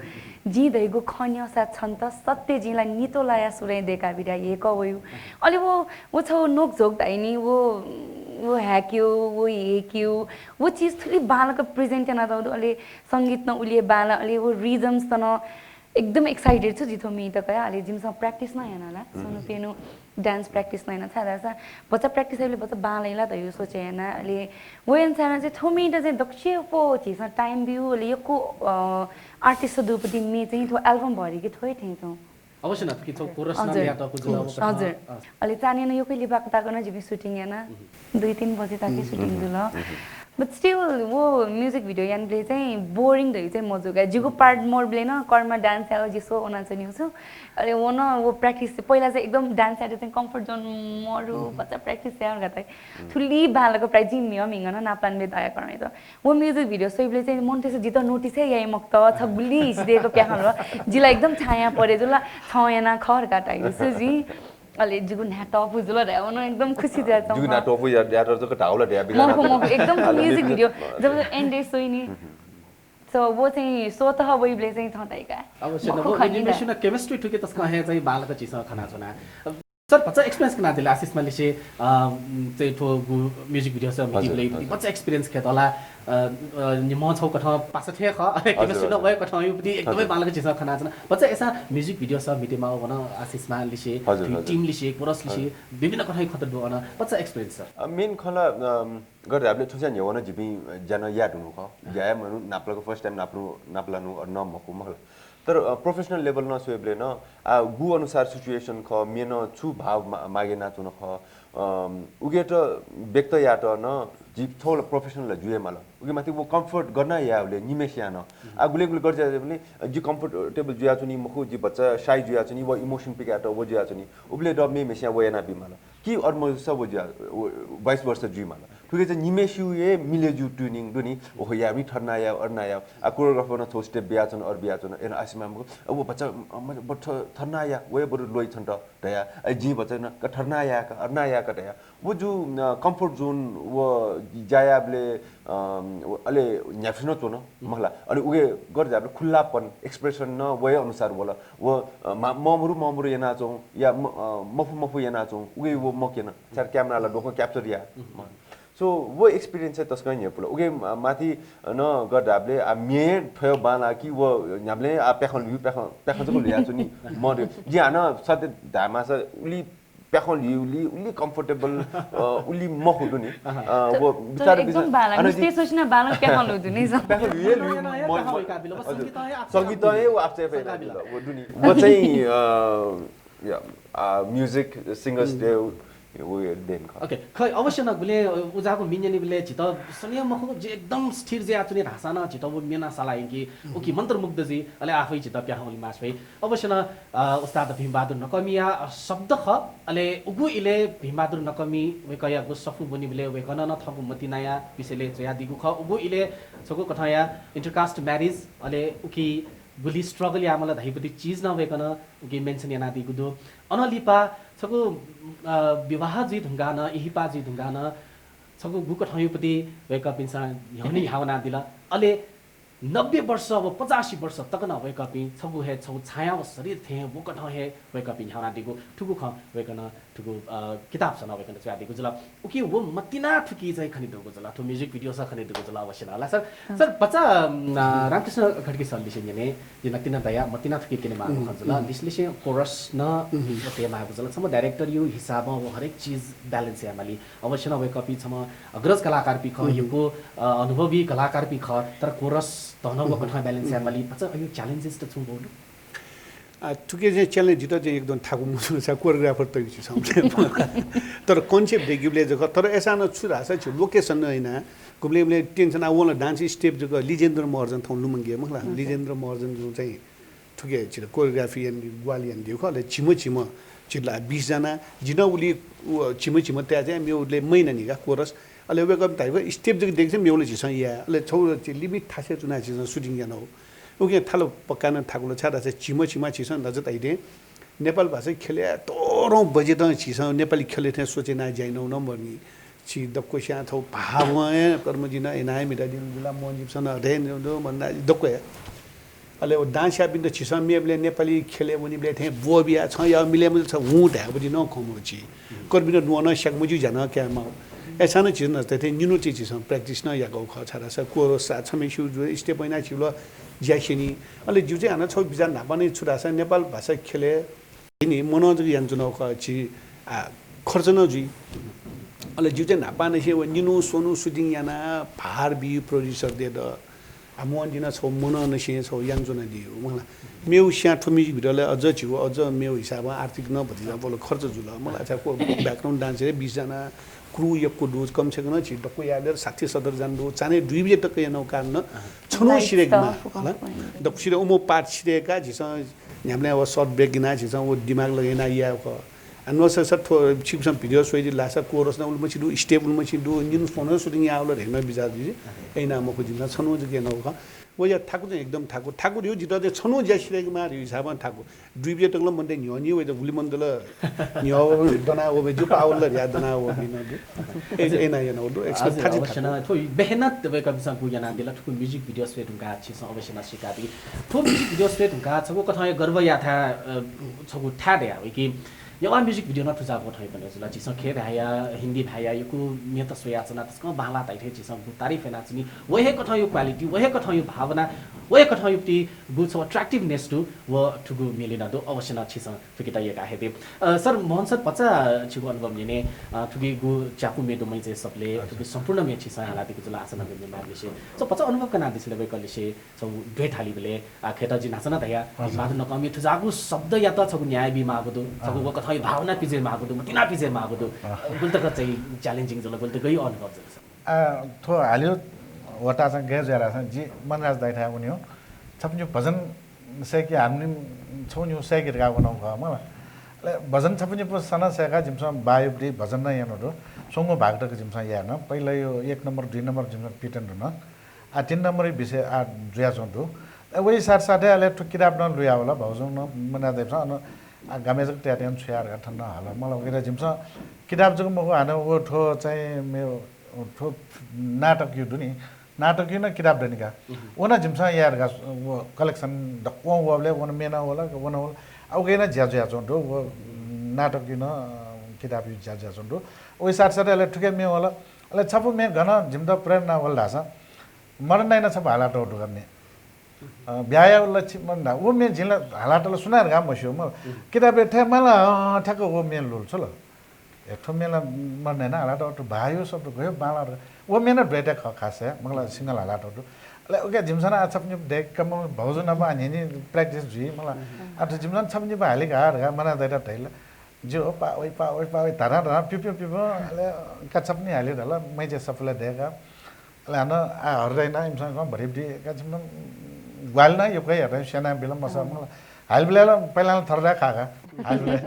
जि धैगु खन्यसा छन्त सत्य जिला नितो लाया सुरै देका बिदा ये क वयु। अले वो, वो छौ नोक झोक धाइनि, वो, वो ह्याक्यो, वो हेक्यो, वो चीज थुली बालक present याना दौ दु। अले संगीत न उलिए बाला, अले वो rhythms तन एकदम excited छु जिथो मी त कया। अले जिमसँग practice न याना ला। सोनु पेनु dance practice न याना छा दासा। बच्चा practice अले बच्चा बाला इला त यो सोचे याना। अले वो याना चाहिँ थो मी त चाहिँ दक्षे पो थिस time बिउ, अले यक्को, अ, artist दुपति मे चाहिँ थो album भरि के थोइ थे थो। अवश्य न, कि छौ chorus न हजुर। या त कुछ हजुर। अ। अले चाने न यो कोही लिबाक ताको न जिमी shooting याना। दुई तीन बजे ताके shooting जुल। But still वो music video यान ब्ले चाहिँ boring धइ चाहिँ मजुगा। जिगु part मोर ब्ले न कर्मा dance याओ जिसो ओना चाहिँ न्यू छु। अले वो न वो practice पहिला चाहिँ एकदम dance याते चाहिँ comfort zone मोरु बच्चा practice याओ गता। थुली बालको प्राय जिम मियो मिंगन ना plan बे दया कर्मे त। वो music video सोइबले चाहिँ मन तेसे जित notice हे याइ मक्त छ गुली हिच दिएको प्याखन ल। जिला एकदम छाया परे जुला छ याना खर का टाइम सु जि। अले जिगु न्हा टपु जुल रे, ओन एकदम खुसी दिया जिगु न्हा टपु या, या तर जक धाउला दिया बिना मखु, मखु, एकदम अले music video जब end सोइनी। So वो चाहिँ स्वतः वइबले चाहिँ थताइका। अब से मखु न, वो खनी दा। Animation chemistry ठुके तस्क हे चाहिँ बालक चिस खना छना। सर, बच्चा experience कना दिले आशिष मालिसे, अ, चाहिँ थो गु music video सर मिति हजुर, ब्ले, हजुर। बच्चा experience के तला, अ, अ, निम छौ कथं पास थे ख, अले हजुर, chemistry न हजुर। वय कथं यु पति एकदमै हजुर। बालक चिस खना छना। बच्चा ऐसा music video सर मिति मा वन आशिष मालिसे, हजुर, थुइ हजुर। Team लिसे, कोरस लिसे, हजुर। विभिन्न कथं खत दु अन। बच्चा experience सर। अ, main खला, अम, गरे धाबले थुसा न्ह्यवन जिपिं ज्यान या दुनु ख। ज्या या मनु नापलाक first time नापलु, नापलानु अ न मखु मखला। तर, अ, professional level न सोइबले न, आ, गु अनुसार situation ख, मेन छु भाव मा-, मागे ना चुन ख, अम, उगेत व्यक्त यात न, जि थोल professional जुए माल। उगे माथि वो comfort गना याबले निमेसिया न। आ, गुले गुले गर्जा जबले, जि comfortable जुया चुनी मखु, जि बच्चा shy जुया चुनी, वो emotion पिक यात वो जुया चुनी। उबले द मे मेसिया वो याना बि माल। कि अर्मो सब जुया, वो vice versa जुइ माल। थुके चाहिँ निम्हय्सिगु हे मिले जू tuning दु नि। ओहो, या नि थर्ना या, अर्ना या। आ, choreographer नं छौ step बियाच्वन, अर बियाच्वन। एन आसिमा मखु। अब बच्चा, अ, म, ब, थ-, थर्ना या, वये बरु लोइ छन्त धया। अ, जिं बच्चा न, क थर्ना या, क अर्ना या, क धया। व जू, अ, comfort zone व जायाबले, अ, व अले न्ह्याफिन च्वन, मखला। अनि उगे गर जाबले खुल्लापन, expression न वये अनुसार वल। व, अ, मा-, ममरु, ममरु यानाच्वं, या म-, अ, मफु, मफु यानाच्वं, उगे व मक्यन। सार camera ला दोखं capture या। So, व experience चाहिँ तसकं न्ह्यपुल। उके मा-, माथि न ग धाबले आ म्ये थ्वयो बांला कि व न्ह्याबले आ प्याखं लुइ, प्याखं, प्याखं जक लुया छु नि। म दे, जि हानं सत्य धामासा उलि प्याखं लुइ, उलि, उलि comfortable, अ, उलि मखु दु नि। अ, व तर बिचार एकदम बिचार बांला, हानं मिस्ते जि सोचना बांला प्याखं लु दु नि। प्याखं लुइ, लुइ, म, म, संगीत हे आफसे संगीत हे व आफसे संगीत हे व दु नि। व चाहिँ, अ, या, आ, music singers दे, व देन ख। OK, खै, अवश्य न गुले, अ, उजाको मिन्यनी गुले झित सनिय मखु, जे एकदम स्थिर जे आचुने धासा न झित व मेना साला यंकी, उकी मन्त्रमुग्ध जी, अले आफै झित प्याहौली मास भई। अवश्य न, अ, उस्ताद भीमबहादुर नकमिया, अ, शब्द ख, अले उगु इले भीमबहादुर नकमी वय्कःयागु सफू ब्वनीबले वय्कलं न थःगु मतिनाया विषयले च्वयादीगु ख, उगु इले छगू कथंया intercaste marriage, अले उकी गुलि struggle यामल धइपति चिज न वय्कलं उकी mention यानादीगु दु। अनंलिपा छगू, अ, विवाह जुइ धुंकाः न, इहिपा जुइ धुंकाः न, छगू गुकथंयुपति वय्कःपिन्सं न्ह्यःने ह्यावनादिल। अले नब्बे वर्ष व पचासी वर्ष तक न वय्कःपिं छगू हे छगू छाया व शरीर थें वकथं हे वय्कःपिं न्ह्यावनादीगु थुगु खँ वय्कलं थुगु, अ, किताब स न वय्कलं च्वयादीगु जुल। उकी व मतिना थुकी चाहिँ खने दुगु जुल, थ्व music video स खने दुगु जुल अवश्य न। ला सर, सर, बच्चा, अ, रामकृष्ण खड्गी सर लिसे न्यने, जिं नकतिना दया, मतिना थुकी क्यने माःगु खँ जुल। लिसलिसे chorus न व तये माःगु जुल। छम्ह director यु हिसाबं व हरेक चिज balance याये माली। अवश्य न वय्कःपिं छम्ह अग्रज कलाकारपिं खः, यक्व, अ, अनुभवी कलाकारपिं खः, तर chorus धन व कथं balance याये माली। भचा अयु challenges त छुं बौ दु? आ, थुके चाहिँ challenge जित चाहिँ एकदम थाकु मजू छ, choreographer तयु छि छम्ह। तर concept देगिबले जक, तर अय्सां न छु धाःसा छि location न हैना, गुबले गुबले tension आ वल dance step जक लिजेन्द्र महर्जन थौं लुमंगे मखला। लिजेन्द्र महर्जन जुं चाहिँ थुके छित choreography यानादीगु, ग्वाहालि यानादीगु खः। अले झिम्ह झिम्ह छित ला बीस जना, जिं उलि व झिम्ह झिम्ह तया चाहिँ मेगु उलि महिना निगा chorus। अले वय्कःपिं धाइगु step जक देखे चाहिँ मेगु ला झीसं याये। अले छगू limit थासय् च्वनाः झीसं shooting यानागु। उकिं थाल पक्का नं थाकुल छाय्धाःसा झिम्ह झिम्ह झीसं नजर तयादिं। नेपाल भाषा ख्यलय् तःधं budget नं झीसं नेपाली ख्यलय् थें सोचे यानाः ज्या यानागु नं मदुनि। छि दक्वस्यां थ्व भावं हे कर्म जिं यानाः हे म्हितादिल जुल, मोहन जिप्सन अथे दक्व हे। अले व dance याःपिन्त झीसं मेबलय् नेपाली ख्यलय् वनीबलय् थें ब्वः बियाः छं याः मिले मजू छ हुँ धायेबलय् नं खँ मदु छि। कर्पिन्त न्वं नं स्याक मज्यू ज्या नं काये माः। अय्सां नं झीसं नजर तये थें निन्हु चाहिँ झीसं practice नं याकागु खः छाय्धाःसा chorus सा छम्हेसिगु जू step यानाः छिबलय् ज्या स्यनी। अले जिगु चाहिँ हानं छगू बिचाः न्हापां नं छु धाःसा नेपाल भाषा ख्यलय् नि मनं जक यानाच्वनागु खः छि, आ, खर्च नं जुइ। अले जिगु चाहिँ न्हापांनिसें व निन्हु स्वन्हु shooting यानाः भार बी producer दय्त। आ, मोहन जिं नं छगू मनंनिसें छगू यानाच्वनादियो। मखला, मेगु स्यां थ्व music video लय् अझ झीगु अझ मेगु हिसाबं आर्थिक नं भतिचा बल खर्च जुल। मखला, अच्छा, को background dancer हे बीस जना, crew यक्व दु, कम से कम छि दक्व यायेबलय् साठी सत्तर जना दु, चान्हय् दुई बजे तक यानागु कारण छन्हु light सिधय्केमाः, दक्व सिधय् उम्ह part सिधय्काः झीसं न्ह्याबलें व shot break यानाः झीसं व दिमाग लगाइना यायेगु खः। आ, नोसर सर थ्व छिकपिन्सं video स्वयादिल धाःसा chorus नं उलिमछि दु, step उलिमछि दु, निन्हु स्वन्हु shooting याःबलय् धयागु नं बिचाः जुइ। अय्ना मखु जिमिसं छन्हु जक यानागु खः। व या थाकु चाहिँ एकदम थाकु, थाकु धइगु जितः चाहिँ छन्हु ज्या सिधय्केमाः धइगु हिसाबं थाकु। दुई बजे तक ला मन्त न्ह्यः नि वइ त उलि मन्त ला न्ह्यः दना वबे जु पावल ला ध्या दना वबे नं दु। ए, ए ना, ए ना, उलि expert हजुर, थाकु अवश्य थाकु। नं, थ्व मेहनत वय्कःपिन्सं गु यानादिल, थुकु music video स्वये धुंकाः छिसं अवश्य नं सीकाबी। थ्व music video स्वये धुंकाः छगू कथं गर्व याथाय्, अ, छगू थाय् दया वइ कि नेवाः music video नं थुजाःगु थें बने जुल। झीसं खय् भाय्या, हिन्दी भाय्या, यक्व म्येत स्वयाच्वना, तसकं बांलाः धाइ थें झीसं गु तारिफ यानाच्वनी। व हे कथंयु quality, व हे कथंयु भावना, व हे कथंयु प्रति गु छगू attractiveness दु, व थुगु मेले नं दु। अवश्य नं छिसं थुकित यय्का हे दे। अ, सर, मोहन सर, भचा छिगु अनुभव न्यने, अ, थुकिगु ज्याकू म्ये दुम्ह चाहिँ सबले, हजुर। थुकि सम्पूर्ण म्ये छिसं हालादीगु जुल आशा नं मेमाःगु लिसे। सो भचा अनुभव कनादिसँ ले वय्कःलिसे छगू द्वय् थालिबलय्, आ, खय्त जिं न्हाचा नं धया, हजुर। माधव नकःमिया थुजाःगु शब्द यात छगू न्याय बी माःगु दु, छगू अँ। व कथंयु भावना पिजे माःगु दु, मतिना पिजे माःगु दु। अँ। गुलि तक चाहिँ challenging जुल, गुलि तक गय् अनुभव जुल सर? आ, थ्व हालिउ वता चाहिँ गय् जुया धाःसा जि मनराज दाइथाय् वनेउ। छपनिउ भजन सय्के हामनिम छौनिउ सय्के धकाः वनागु खः मला। अले भजन छपु निपु सना सय्‌का जिमिसं बायुपति भजन नं याना दु। स्वंगू भाग तक जिमिसं याना। पहिला यो एक नम्बर, दुई नम्बर जिमिसं पिटन दु न। आ, तीन नम्बर विषय आ जुया च्वं दु। अ, वही साथ साथै अले थ्व किताब नं लुया वल। भाउजु नं मना दाइपिसं अन, आ, गामे जक तयातयां छुया धका थन नं हल। मला वगैरह जिमिसं किताब जक मखु, हानं व थ्व चाहिँ मे-, थ्व नाटक यो दु नि, नाटक यो नं किताब दनि का। व नं जिमिसं याये धका व collection दक्वं वबले वन मेना वल, वन वल। आ, उके नं ज्या जुया च्वं दु, व नाटक यो नं, अ, किताब यो ज्या जुया च्वं दु। वही साथ साथै अले थुके मे वल। अले छपु मे गन जिमित प्रेरणा वल धाःसा, मदन दाइनं छपु हाला तःगु दु का मे। अ, ब्याहा याउ लछि मदन दा। व मे जिं ला हाला तल सुनार गा मस्यू, म किताबय् थ्याक माला, अ, थ्याक व मे लुल छल। ए, थ्व मे ला मदन दाइनं हाला तःगु दु, भायु शब्द गयो बांला। व मे नं द्वैत खः खास हे, मखु ला single हाला तःगु दु। अले उके जिमिसं आ छपु निपु दय्‌क म भाउजु नाप आ न्हिं न्हिं practice जुइ, मखु ला। आ थ्व जिमिसं छपु निपु हालि का धका मना दाइनं धैल। ज्यू, पा वइ, पा वइ, पा वइ, धाधां धाधां प्यु प्यु प्यु प्यु, अले का छपु निपु हाले धाल, मैचे सफुला दय्‌का। अले हानं आ हर दाइनं इमिसं कं भरिबदी, का जिमिसं ग्वाहालि नं यक्व यात, स्यना बिल मसा, मखु ला। हालिबलय् ला पहिला ला थर दाय् खाका। हालिबलय्।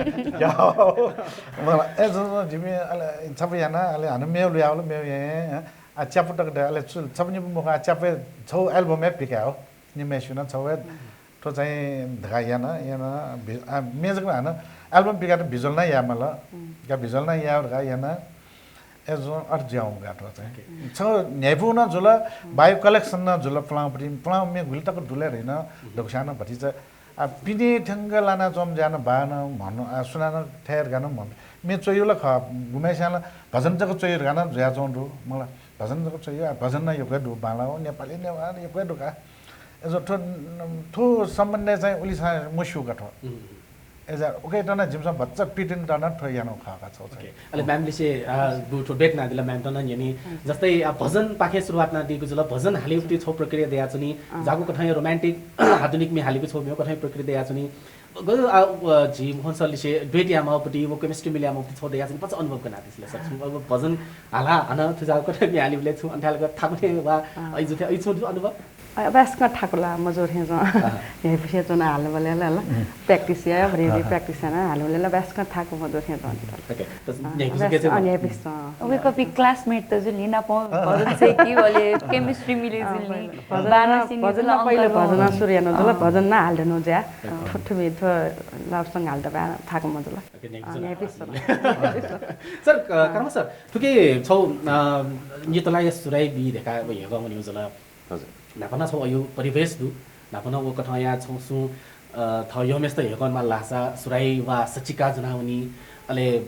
या, मखु ला, ए, जुन, जुन, जिमि, अले छपु याना, अले हानं मेव लुया वल, मेव याये, आ च्यापु तक दय्, अले छु, छपु निपु मखु, आ च्यापु हे छौ album हे पिकाये हो। निम्हय्‌सिनं छौ हे थ्व चाहिँ धका याना, याना भि-, आ, मे जक हानं album पिकात visual नं याये माल। का visual नं याये धका याना, ए, जुन अथे जुया वंगु का थ्व चाहिँ। OK। छौ न्ह्याइपु नं जुल, बायु collection नं जुल, पुलांपट्टि, पुलां मे गुलि तक दुले धइन, दक्वस्यां नं भतिचा। आ, पिने थ्यंक लाना च्वंम्ह ज्या नं बाः नं म्हन, आ, सुनानं थय् धका नं म्हन। मे च्वयु ला खः, गुम्हय्‌स्यां ला भजन जक च्वयु धका नं जुया च्वं दु, मखु ला। भजन जक च्वयु, आ, भजन नं यक्व हे दु, बांला हो, नेपाली, नेवार यक्व हे दु का। अय्‌जूगुलिं थ्व, थ्व सम्बन्धय् चाहिँ उलिसां मस्यू का थ्व। अय्‌जूगुलिं उके नं जिमिसं भचा पिटन तन थ्व याना खः का छौ। OK। अले म्यामलिसे, अ, गु थ्व भेट यानादिल, म्यामत नं न्यनी। जस्तै, अ, भजनपाखें सुरुवात यानादीगु जुल, भजन हालेगुति छौ प्रक्रिया दयाच्वनी। जागु कथं romantic, आधुनिक मे हालेगु छौ मेगु कथं प्रक्रिया दयाच्वनी। गु, अ, व झी मोहन सरलिसे duet यायेमाःगुति, व chemistry मिले यायेमाःगुति छौ दयाच्वनी, भचा अनुभव कनादिसँ सर। अब भजन हाला हानं थ्व जागु कथं मे हालेबलय् छुं अन्थाय् लाक थाकुने वा, अ। अय्‌जूगु थें अय् छुं दु अनुभव? अ, अभ्यास कं थाकु ला, मजूर थें च्वं। न्ह्याइपुसे च्वना हालेबलय् ला, ला। Practice याये, भरि भरि practice याना हालेबलय् ला, अभ्यास कं थाकु मजूर थें च्वं। OK, त अ, न्ह्याइपुसे अभ्यास, के च्वं? अ, न्ह्याइपुसे च्वं। उके कपि classmate त जुल नि, नापं भजन सय्‌की वले chemistry मिले जुल नि। भजन, बाना सिनि भजन जुल नं पहिले uncle भजन नं सुरु याना जुल, भजन नं हाले धुन ज्या। थुथुमि थ्व love song हाले दबा थाकु मजुल। OK, न्ह्याइपुसे च्वं। न्ह्याइपुसे च्वं। सर, अ, कर्मा सर, थुके छौ, अ, नितलाया सुराइ बी धका व हेगं वनेगु जुल। हजुर। न्हापा नं छौ अयु परिवेश दु। न्हापा नं व कथंया छौ सुं, अ, थः यःम्हेसित हेकंमाल धाःसा सुराइ वा सचिका ज्वनावनी। अले, अ,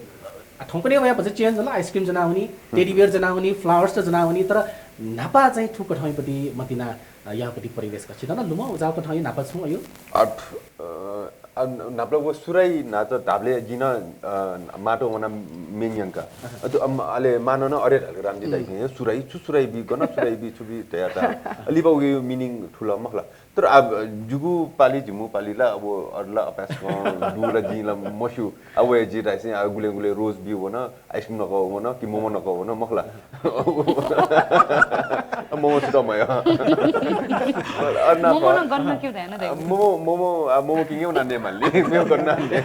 थौंकन्हय् वया भचा change जुल, ice cream ज्वनावनी, teddy bear ज्वनावनी, flowers त ज्वनावनी, तर न्हापा चाहिँ थु कथंयापट्टि मतिना, अ, याःपट्टि परिवेश का। छित नं लुमं उजाउ कथं न्हापा छुं अयु? अ, अ, न्हापा व सुराइ न्हाचः धाबले जिं, अ, माटो वना मेन्यंका। अ, अले मानव नं अरे ढाल रामजी दाइके सुराइ, छु सुराइ बी, गन सुराइ बी, छु बी धया ता। लिपा उगु meaning थुल मखला। तर अब जिगु पालि, जिमु पालि ला, अब अरला अपास दु ला जिं ला मस्यू। अब वया जि धाइसे, अब गुले गुले rose बी वन, ice cream नको वन, कि मोमो नको वन, मखला। मोमो छु त मय। अरना मोमो ख। नं गन्न क्यों धायेन धाइ। मोमो, मोमो, आ, मोमो किंगे वना ने माली। मेव गन्न ने।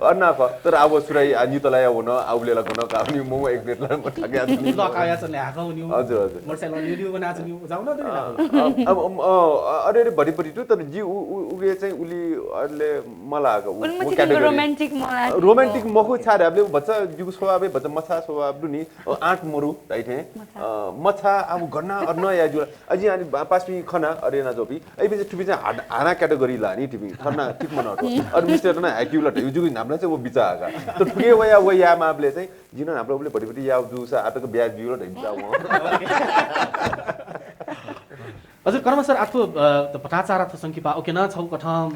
अरना ख। तर अब सुराइ, आ, नितलाया वन, आ, उलेला गन, का, नि मोमो एक plate ला, म ठाके आ, ल, काया छ, ल्याखा हुन्यु। हजुर, हजुर। मोटरसाइकल लियो, लियो, बना छ, नि जाउ न, त अ, अ, अ, अ, अरे, अरे, भरि, भरि तु, तर जि उ, उ, उगे चाहिँ उलि, अले, मला, उ, उनमु उ चिकन category। Romantic मला। Romantic मखु छाडे, अब बच्चा, जिगु स्वभाव, बच्चा मछा स्वभाव दु नि, अ, आँट मरु, धाइ थें। मछा। अ, मछा, अब गन्ना, अरना या जुला। अझ अनि बा-, पासपिं खना, अरे ना जोपि। अइपिं चाहिँ थुपिं चाहिँ हाड-, हाना category ला नि थुपिं। खना, ठीक मन अथवा। अरू मिस्टर ना हाकिउ ला, धयु जुगु नाम ना चाहिँ वो बिचा आगा। त थुके वया, वया माबले चाहिँ, जिन नाम ला बोले भरि भरि या जुसा, आतक ब्याज बिउ ला, धयु बिचा वो। हजुर, कर्मा सर, आथु, अ, त भटाचार आथु संकिपा, OK न, छौ कथं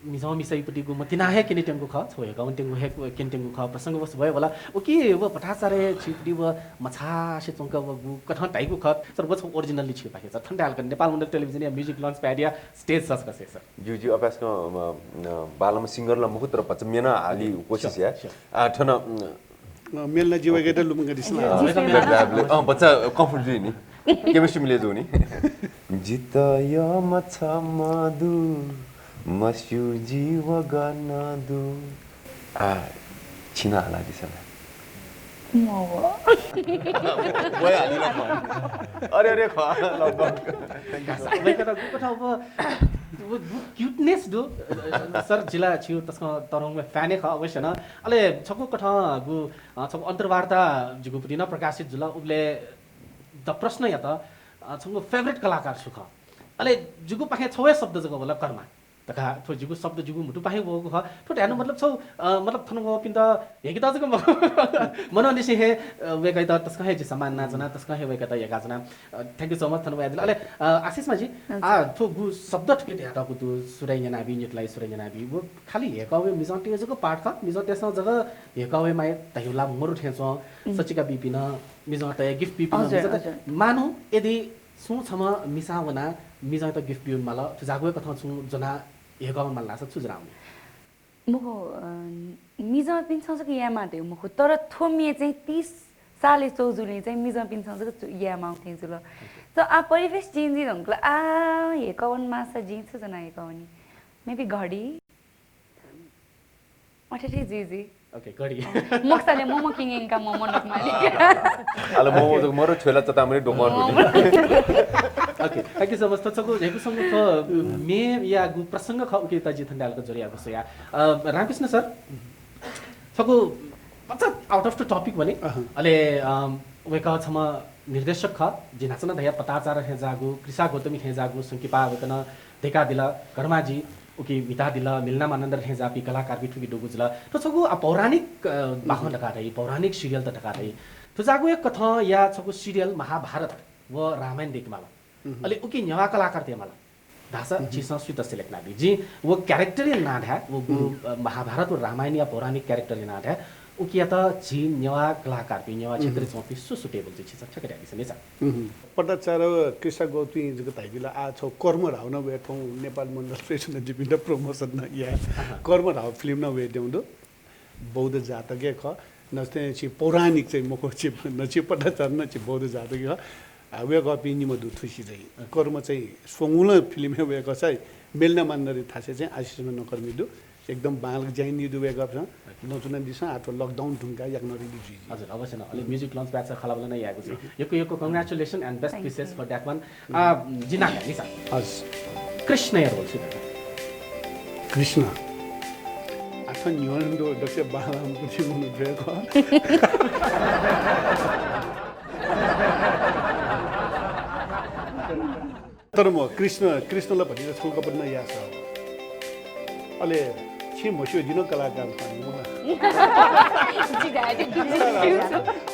मिजं मिसैपट्टिगु मतिना हे क्यनेत्यंगु खः, छौ हे गवंत्यंगु हे क्यनेत्यंगु खः, प्रसंगवश भए होला। OK, व भटाचारय् छिपट्टि व मछासे च्वंक व गु कथं धाइगु खः, सर, व छौ originally छिपाखे, सर, थन धाल कन नेपाल मण्डल टेलिभिजन या music launch pad या stage सस कसे, सर। ज्यू, ज्यू, अभ्यास क, अ, अ, बालम singer ल मुखु तर भच मेन आली कोसिस या। Sure, sure। आ, थन, अ, अ, मेलना जीवगेट लुमंग दिसला। अ, अ, बच्चा confuse जुइ नि। Chemistry मिले जुइ नि। जित य मछा मदु, मस्यु जीव गन दु। आ, छिना हला दिसला। मव। वया दिला खः। अरे, अरे, खः, लगभग। वय्‌कलं गुकथं व, व, व cuteness दु। सर, जिला छिउ तसकं तःधंगु fan हे खः, अवश्य नं। अले छकू कथं गु, अ, छकू अन्तर्वार्ता जिगु पुतिं नं प्रकाशित जुल, उबले द प्रश्नयात, अ, छकू favourite कलाकार सु खः? अले जिगु पाखें छवया शब्द जक वल, कर्मा। धकाः थ्व जिगु शब्द जिगु म्हुतुपाखें वःगु खः। थ्व धायेनु मतलब छौ, अ, मतलब थन वःपिन्त हेकेत जक मखु। मनंनिसें हे, अ, वय्‌कःयात तसकं हे जिं सम्मान यानाच्वना, तसकं हे वय्‌कःयात हेकाच्वना। अ, thank you so much थन वयादिल। अले, अ, आशिष माझी, आ, थ्व गु शब्द थुके धयातःगु दु, सुरय् न्यनाबी, नितलाइ सुरय् न्यनाबी। व खालि हेकः वये मिजंतय् जक part खः, मिजंतय्‌सं जक हेकः वये माया धयागु ला मरु थें च्वं। सच्चिका बीपिं नं मिजंतय् gift बीपिं नं मिजंत मानु यदि सुं छम्ह मिसां वनाः मिजंयात gift ब्यूम्ह माल, थुजाःगु हे कथं छुं ज्वनाः हेकः वनेमाल धाःसा छु ज्वनाः वनी? मखु, अ, मिजंपिन्सं जक यायेमाः धइगु मखु, तर थ्व म्ये चाहिँ तीस सालय् च्वंगुलिं चाहिँ मिजंपिन्सं जक यायेमाः थें जुल। त आ परिवेश change जुइ धुंकल, आ हेकः वनेमाःसा जिं छु ज्वनाः हेकः वनी? Maybe घडी? अथे थें जुइ जुइ। OK, घडी। मखुसाले मोमो किंगेंका मोमो नकमाली। अले मोमो जक मरु छ्वय्‌ला चतामरी दोकान। OK, thank you so much। थ्व छकू न्ह्यागु संगु थ्व म्येयागु प्रसंग खः, उकियात जिं थन दाय्‌क जोडे यायेगु स्वया। अ, रामकृष्ण सर, छकू भचा out of the topic वने। अले, अ, वय्‌कः छम्ह निर्देशक खः, जिं न्हाचः नं धया पटाचार थें जाःगु, कृषा गौतमी थें जाःगु संकिपा वय्‌कलं दय्‌कादिल, कर्माजी उकी म्हितादिल, मिलना मानन्धर थें जाःपिं कलाकारपिं थुकी दुगु जुल। थ्व छकू, अ, पौराणिक, अ, बाखं धकाः धाइ, पौराणिक serial त धकाः धाइ। थुजाःगु हे कथं या छकू serial महाभारत व रामायण दय्‌केमाल। अले उकी नेवाः कलाकार तयेमाल धाःसा छिसं सुइत select यानाबी? जिं व character या नां धाये, व गु, अ, महाभारत व रामायणया पौराणिक character या नां धाये, उकियात झी नेवाः कलाकारपिं, नेवाः क्षेत्रय् च्वंपिं सु suitable जुइ छिसं ठ्याक्क धयादिसँ नि सर। पटाचार व कृषा गौतमी जक धाइदिल, आ छौ कर्म राव नं वये थौं नेपाल मण्डल प्रेक्षण जिपिन्त promotion नं याये। कर्म राव film नं वये द्यौं दु। बौद्ध जातक हे खः। नस्ते छि पौराणिक चाहिँ मखु, छि न छि पटाचार न छि बौद्ध जातक हे खः। आ, वय्‌कःपिं निम्ह दु थुसी चाहिँ। कर्म चाहिँ स्वंगुलं film हे वय्‌कः चाहिँ मेलना मान्दरे थासे चाहिँ आशिष नकर्मी दु। एकदम बांलाक ज्याइनी दु वय्‌कःपिं। नचुना दिसँ, आठो lockdown धुंका याक नरिली जुइ। हजुर, अवश्य न। अले music launch batch खलाबला नै यागु छु। यक्व यक्व congratulations and best wishes for that one। आ, जिनाक निसा। हजुर। कृष्ण या role छु। कृष्ण। आथ न्ह्यःने दु दक्ष बांलाम कुथि मनु द्वय्‌क। तर म कृष्ण, कृष्ण ला भतिचा छौं कपट न यास। अले छि म्हस्यू जिन कलाकार पानी मला।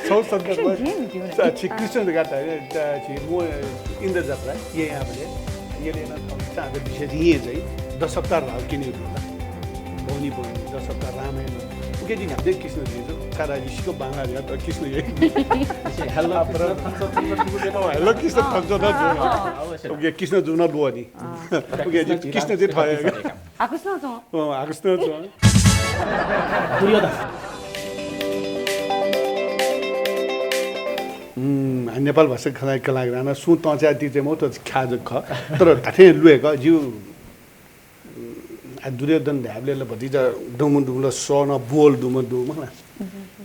छौ सन्त छि कृष्ण धकाः धाइ, छि म इन्द्र जात्रा, ये यहाँ बले, ये लेना थौं चाँद विशेष ये चाहिँ दस सप्ताह राव किने होला। बौनी बौनी, दस सप्ताह रामायण। उके दिन हप्ते कृष्ण जुइ, सारा जी सिको बांगा या त कृष्ण ये। Hello Krishna Thums Up, Thums Up, Thums Up. Hello Krishna Thums Up. उके कृष्ण जुन लोनी। उके कृष्ण जी थया। आ कृष्ण च्वं। अँ, आ कृष्ण च्वं। दुर्योधन। उम्, आ, नेपाल भाषा खनाइ कलाग्राना सुं तंचा ति चाहिँ मौत ख्या जक खः। तर धाथें लुयेक जिउ, आ, दुर्योधन धायेबलय् ला भतिचा दुम्ह दुम्ह ला सः नं बोल दुम्ह दुम्ह ला।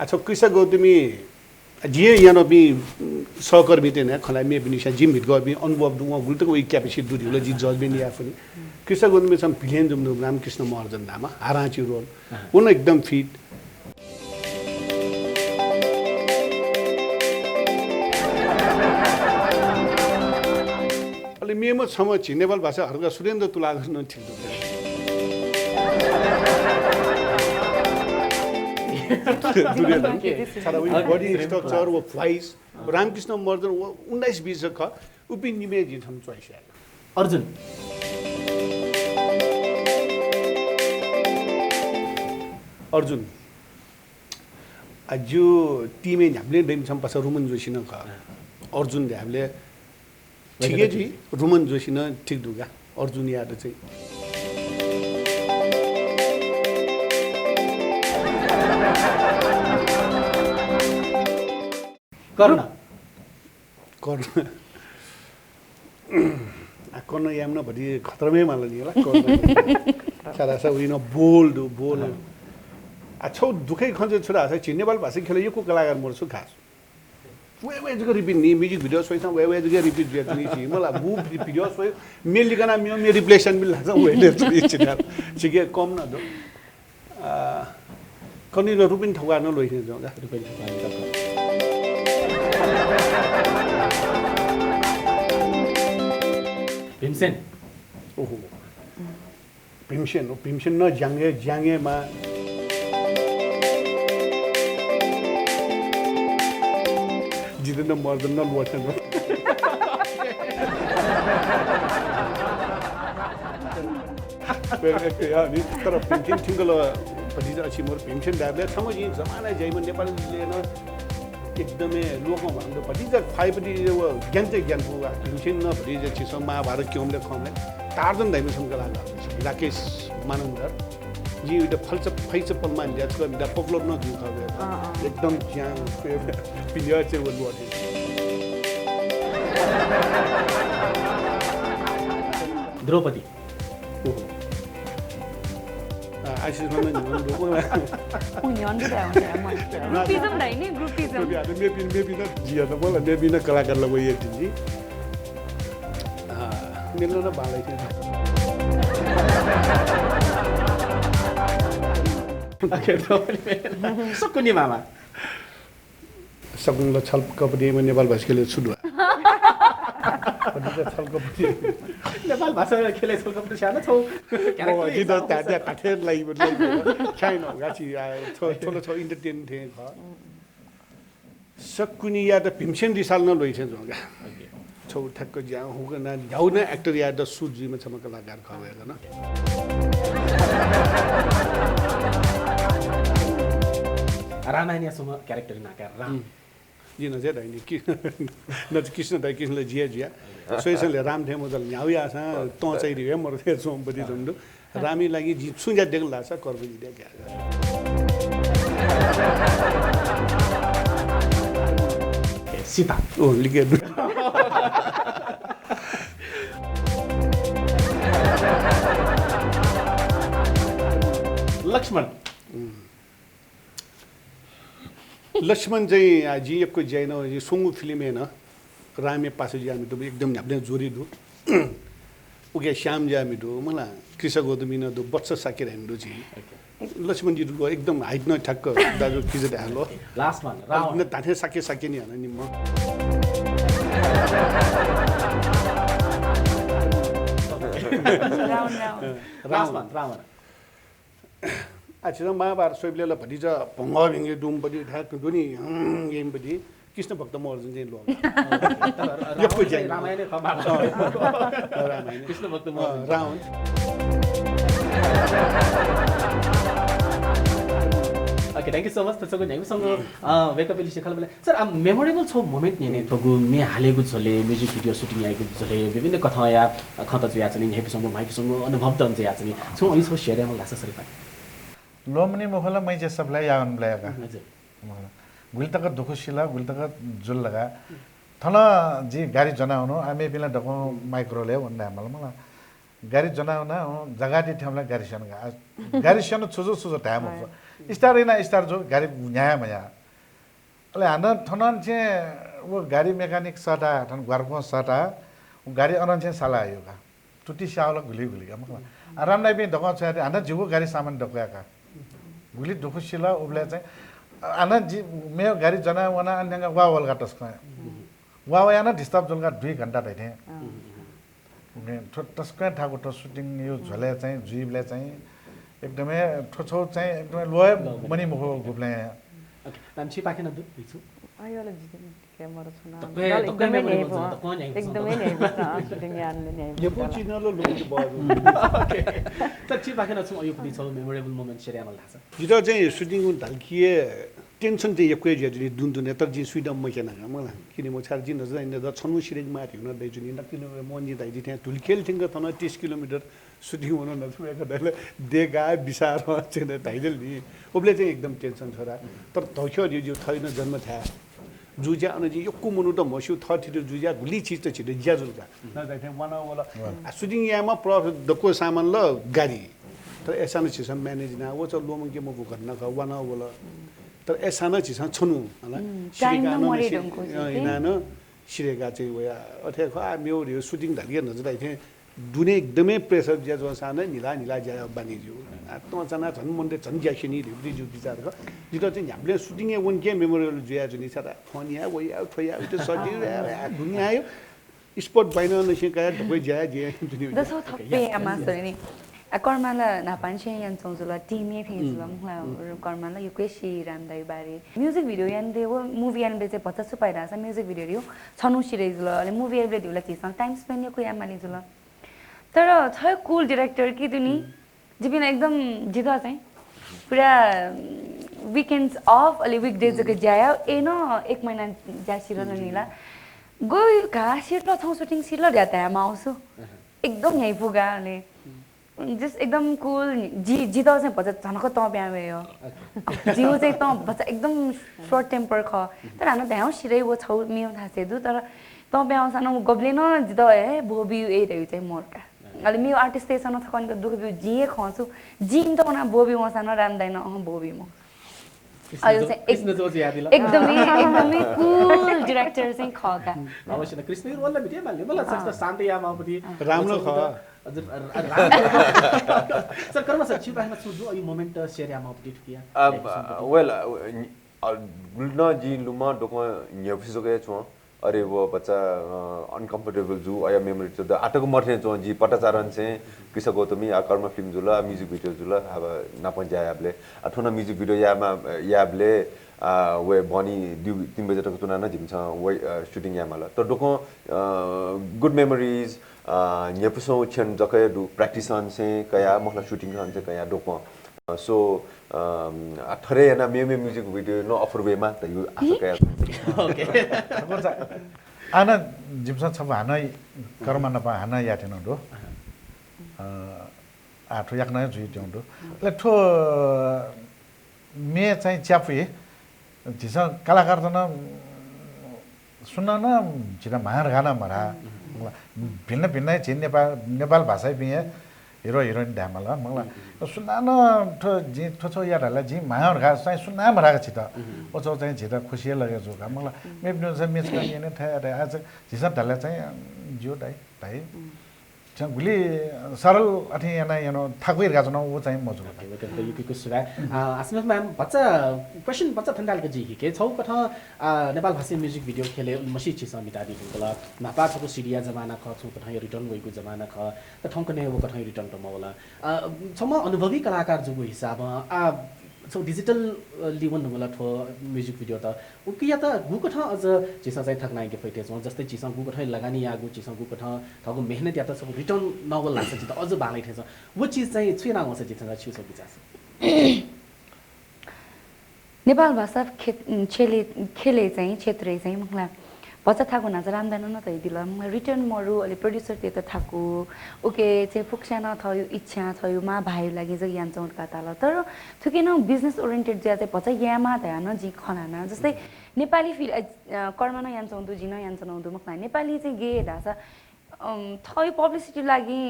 आ, छौ कृषा गौतमी, आ, जिं यानापिं सहकर्मी तेने खलाइ मेपिनिस्यां जिं म्हितगःपिं अनुभव दुम्ह गुलि तक वइ capacity दु धिउला जि judgment याये फुनि। कृषा गौतमी छम्ह villain दुम्ह दुम्ह रामकृष्ण महर्जन धाःम्ह हारांची role। व नं एकदम fit। अले मेम्ह छम्ह झी नेपाल भाषा हर्का सुरेन्द्र तुलाधर नं ठीक दु। दुर्योधन के? सारा उइ body structure व voice, रामकृष्ण महर्जन व उन्नाइस बीस जक उपिं निम्ह जिं थन choice याये। अर्जुन। अर्जुन। आ, जिउ team-य् न्ह्याबलें दइम्ह छम्ह पासा रुमन जोशी नं खः। अर्जुन धायेबलय् ठीक हे जुइ, रुमन जोशी नं ठीक दुगा, अर्जुन यादव चाहिँ। कर्ण। कर्ण। आ, कर्ण यामना भति खतरमै माला नि होला, कर्ण। सारा सा उइन bold, bold। आ, छौ दुःखै खँ चाहिँ छु धाःसा झी नेपाल भाषा ख्यलय् यक्व कलाकार मरु छु खास। वय् वय् जक repeat नि, music video स्वइथां वय् वय् जक repeat जुया तिनि झी। मला, मू video स्वइ, मे लिकना म्यू मे replacement मिल लासा वय् ले छु इच्छिनार। छिके कम न दो। आ, कनी न रुपिन ठगुवा न लोइथें जोंगा। रुपिन ठगुवा न दो। भीमसेन। ओहो। भीमसेन, ओ भीमसेन न ज्याङे, ज्याङे मा। जितेन्द्र महर्जन न लोइथें। तर भीमसेन थिंकल भतिजा अछि मोर भीमसेन दाइबलय् छम्ह जिं जमाना ज्याइम्ह नेपाली लेन एकदमै लोकं भन्दा भतिजा फाइपति व ज्ञानते ज्ञानपु वा। भीमसेन न भतिजा छिसं महाभारत क्यंबलय् खंबलय् टार्जन धाइम्ह छम्ह कलाकार राकेश मानन्धर। जिं उइत फल्च फैच पलमान ल्याचक दा पक्लोप न जू खः। अँ, अँ। एकदम ज्यां पिन्या चे व लोइथें। द्रौपदी। ओहो। आ, आशिष मामा न्ह्यःने दु। उ न्ह्यःने दु धाये, उ न्ह्यःने। Groupism धाइ नि, groupism। मेपिं, मेपिं, मेपिं न जिया त मला, मेपिं न कलाकारला वइ तिनि। आ, मेपिं न बांलाइ थें। OK, द्रौपदी मेपिं। सकुनि मामा। सकुनि ल छलकपति नेपाल भाषा ख्यलय् छु दु? भतिजा छलकपति। नेपाल भाषा ख्यलय् छलकपति स्याना छौ। ओ, character जिं त हिसाबसे। ता-, ता-, ताथेर लागि, मतलब, खाइन, गाछि, आ, छौ, छौ ल छौ entertain थें खः। सकुनियात भीमसेन रिसाल न लोइथें जोंगा। OK। छौ ठ्याक्क ज्यां हुक न, न्ह्याउ न actor यात सुट जुइम्ह छम्ह कलाकार खः वय्कः न। रामायणया सुम्ह character नाका राम। हम्म। जिं नजे धाइ नि, कि, न कृष्ण धाइ, कृष्णला जिया जुया। स्वइसंले राम थें मजल न्ह्याउ याःसां तं चाहिँ रिवे मरथे च्वंपति धुन दु। रामी लागि जिं छुं ज्या देगल धाःसा कर्बुजी द्या क्या। सीता। ओ, लिके दु। लक्ष्मण। हम्म। लक्ष्मण चाहिँ, आ, जिं यक्व ज्याइन, जिं स्वंगू film य् नं रामया पासा जुयामित एकदम न्ह्याबलें जोडी दु। उके श्याम ज्यामित दु, मला कृषक गौतमी नं दु, वत्स शाक्य धाइम्ह दु झी। OK। लक्ष्मण जी दु, एकदम height नं ठ्याक्क दाजु किजा धायेलो। Last one, Ravan. न धाथें शाक्य, शाक्य नि हन निम्ह। रावण, रावण। रावण। Last one, Ravan. आ, छिसं महाभारत स्वइबलय् ला भतिचा भंगः भिंगः दुम्ह पति धाये दुनि, हं, येम्ह पति कृष्ण भक्त महर्जन चाहिँ ल्वः। यक्व चाहिँ ज्या। रामायणय् खः महाभारत। अँ, रामायण। कृष्ण भक्त महर्जन। अँ, Ravan. OK, thank you so much। थ्व छगू न्ह्यागु संगु, अ, वेकअप लिसे खलबले। Sir, आ memorable छौ moment न्ह्यःने थुगु म्ये हालेगु झ्वलय्, music video shooting याइगु झ्वलय्, विभिन्न कथंया खँत जुयाच्वनी, न्ह्याइपुसे च्वंगु, म्हाइपुसे च्वंगु अनुभव दन जुयाच्वनी। छुं अन छौ share यायेमाल धाःसा सर पाखें। ल्वःमनी मखु ला, म्हाइपुसे supply यावंबलय् का। हजुर। गुलि तक दुःख सिल, गुलि तक जुल धकाः। थन जि गाडी ज्वना वनु, आ मेपिं ला दक्वं micro लय् वन धायेमाल मला। गाडी ज्वना वना, अँ, जग्गा दि थ्यंबलय् गाडी स्यन का। आ, गाडी स्यन छु जू, छु जू धाये मखु। Start याना start जू, गाडी न्ह्याये मया। अले हानं थनं छेँ व गाडी mechanic सःता, थन ग्वारकुं सःता, व गाडी अनं छेँ साला हयो का। तुति स्यावल गुलि गुलि का, मखु ला। आ, रामनाइपिं दक्वं छ्वयादी, हानं जिगु गाडी सामान दक्वया का। गुलि दुःख सिल, उबलय् चाहिँ, आ, हानं जि, मेव गाडी ज्वना वना, अन न्यंका वा वल का तसकं। वा वया नं disturb जुल का दुई घण्टा धइथें। अँ। थ्व तसकं थाकु थ्व shooting यो झ्वलय् चाहिँ जुइबलय् चाहिँ एकदमै थ्व छौ चाहिँ एकदमै ल्वःमनी मखु गुबलें। OK, नाम छि पाखें नं दु, भिक्षु? अँ, यो ला जिके, जिके मरु छुं ना। दक्वं, दल दक्वं एकदमै न्ह्याइपुसे च्वं, न्ह्याइपुसे। दक्वं न्ह्याइपुसे च्वं, अँ, shooting याना न्ह्याइपुसे न्ह्याइपुसे न्ह्याइपुसे च्वं। OK। Sir, छि पाखें नं छुं अय् पुति छौ memorable moment share यायेमाल धाःसा। जितः चाहिँ shooting धाल कि tension चाहिँ यक्व जुयाच्वनी दुने दुने, तर जिं सुइदँ मक्यना का मला। किने मछार जिं नजर आइने द छन्हु सिरेक माथि हुन दइच्वनी, नक्तिन मोहन जी दाइ जि थें धुलिखेल थ्यंक थन तीस किलोमिटर shooting वन नजर आइने दइल, देगा बिसार चेन धाइदेल नि। उबले चाहिँ एकदम tension छोरा। तर धौख्यः जिउ जिउ थइन जन्म थाय्। जुज्या अन जिं यक्व मनूत म्हस्यू थः थिति जुज्या गुलि चिज त छित ज्या जुल का। न दाइ थें वाना वल। आ, shooting यायेमा प्र-, दक्व सामान ल गाडी। तर अय्‌सां नं झीसं manage याना, व चाहिँ ल्वःमंके मफु घटना खः, वा नं वल। तर अय्‌सां नं झीसं छन्हु, हला, उम्, सिधय्‌का time नं नं मरे सि-, धुंकूगु अ, चाहिँ। इनाः नं सिधय्‌का चाहिँ वया। अथे खः, आ, मेगु ध्यबा shooting धालकि नजर दाइ थें दुने एकदमै pressure जुया च्वंसां नं न्हिला न्हिला ज्या यायेगु बानी ज्यू। आ, तंचाना झन मनय् झन ज्या स्यनी धइगु जिगु विचार खः। जितः चाहिँ न्ह्याबलें shooting-य् वंके memorable जुया च्वनी, छता phone या, व या, थ्व या, उते सजिलो या, या, दुनिया यो। Spot बाइनं नसें काया ढुक्कै ज्या, ज्या, ज्या, ज्या। दसौ थप्पे या मास्टर नि। आ, कर्मा ला न्हापांनिसें यानाच्वंगु जुल, team-य् फें जुल, हम्म। मुखला हम्म। कर्मा ला यक्व हे सी राम दाइ बारे। Music video यानाबलय् व movie यानाबलय् चाहिँ भचा छु पाइ धाःसा music video ध्यबा छन्हु सिधइ जुल, अले movie यानाबलय् ध्यबा झीसं time spend यक्व यायेमाली जुल। तर छ cool director कि दुनि, हम्म। जिपिं एकदम जितः चाहिँ पुरा, उम्, weekends off, अले weekdays जक ज्या याः, ए न एक महिना ज्या सिधल नि ला। गयो का सिधल, छौ shooting सिधल ध्यबा धायेमाःगु सु। एकदम न्ह्याइपुगा, अले just एकदम cool, जि, जितः चाहिँ भचा झनक तं प्यां वयो। जिगु चाहिँ तं भचा एकदम short temper खः। तर हानं धायेगु सिधइ व छौ मेगु थासय् दु, तर तं प्यां वंसां नं गबलें नं जितः, ए, ब्वःबिउ ए धइगु चाहिँ मरु का। अले मेगु artist-तय्‌सं नं थःकथं दुःख बिउ, जिं हे खं छु, जिं इमित वनाः ब्वःबी वंसां नं राम दाइनं, अहँ, ब्वःबी मखु। कृष्ण अयो जो-, चाहिँ एक-, कृष्ण जो चाहिँ याद दिला। एकदमै, एकदमै cool director चाहिँ खः का। अवश्य न, कृष्ण यो role-ला मिटे माले, मला अँ। सख्त शान्त यामाःपति। राम नं खः। हजुर, अ, अ, राम। सर, कर्मा सर, छिगु बारेमा छुं दु, अ, यो moment share यामाःपति थुकिया। अब, अ, well, अ, अ, गुलि नं जिं लुमं दक्वं न्ह्यइपुसे जक हे च्वं। अरे व भचा, अ, uncomfortable जू, अया memory त आःतक मथें च्वं। जि पटाचारन चाहिँ कृष्ण गौतमी, आ, कर्मा film जुल, आ, music video जुल, आ, नापं ज्या याःबलय्। आ, थ्व नं music video यायेमा, याःबलय्, आ, वये बहनी दिउ तीन बजे तक च्वनाः नं जिमिसं वये, अ, shooting यायेमाल। तर दक्वं, अ, good memories, अ, न्ह्यइपुसे च्वंगु क्षण जक हे दु, practice-नं चाहिँ कयाः, मखुला shooting-नं चाहिँ कयाः दक्वं। अ, so, अम, आ, थथे यानाः मेमेगु music video नं offer वयेमा धइगु आशा कया। OK। आः नं जिमिसं छपु हानं कर्मा नाप हानं यायेत्यनागु दु। अ, आः थ्व याकनं हे जुइत्यनागु दु। अले थ्व म्ये चाहिँ च्यापुइ झीसं कलाकारत नं सुनानं झीत म्हां धकाः नं मधाः। भिन्न भिन्न झी नेपाल, नेपाल भाषायापिं हे hero heroine धायेमाल, मखुला। सुनानं थ्व, जिं थ्व छौ या धाल, जिं म्हां धकाः चाहिँ सुनां मधाः का झीत। व छौ चाहिँ झीत खुसी हे लगे जू का, मखुला। मेपिनिगु चाहिँ म्ये छकः न्यने थथे यात, आ, झीसं धाल चाहिँ, ज्यू दाइ, धाइ। झीसं गुलि सरल अथे याना याना थाकुइ धकाः च्वना, व चाहिँ मजू। OK, OK, OK, यक्व यक्व सुभाय्। अ, आसमा ma'am, भचा question भचा थन धाल का जि हिके। छौ कथं, अ, नेपाल भाषा music video ख्यलय् उलिमछि झीसं म्हितादी धुंकल। न्हापा छकू CD-या जमाना खः, छौ कथं return वइगु जमाना खः। त थौंकन्हय् व कथं return त मवल। अ, छम्ह अनुभवी कलाकार जूगु हिसाबं, आ, छौ digital, अ, ली वने धुंकल थ्व music video त। उकियात गुकथं अझ झीसं चाहिँ थःकथं नायेके फइते च्वं, जस्तै झीसं गुकथं लगानी याःगु, झीसं गुकथं थःगु मेहनतयात छौ return नवल धाःसा झीत अझ बांलाइ थें च्वं। व चिज चाहिँ छु याना वंसा झीत छु छौ बिचाः? नेपाल भाषा खेत-, छेले-, खेले चाहिँ, क्षेत्रे चाहिँ, मखुला, भचा थाकु न्हाचा राम दाइनं नं धयादिल, मखुला, return मरु, अले producer-तय्‌त थाकु, उके चाहिँ फुक्कसियां नं थःगु इच्छा, थःगु मां भाय्‌या लागि जक यानाच्वं धकाः धाल। तर थुके नं business oriented जुया चाहिँ भचा यायेमाः धयाः नं जिं खँ ल्हाना। जस्तै नेपाली फिल-, अ, अ, कर्मा नं यानाच्वं दु, जिं नं यानाच्वनागु दु, मखुला, नेपाली चाहिँ गय् धाःसा, अम, थःगु publicity लागि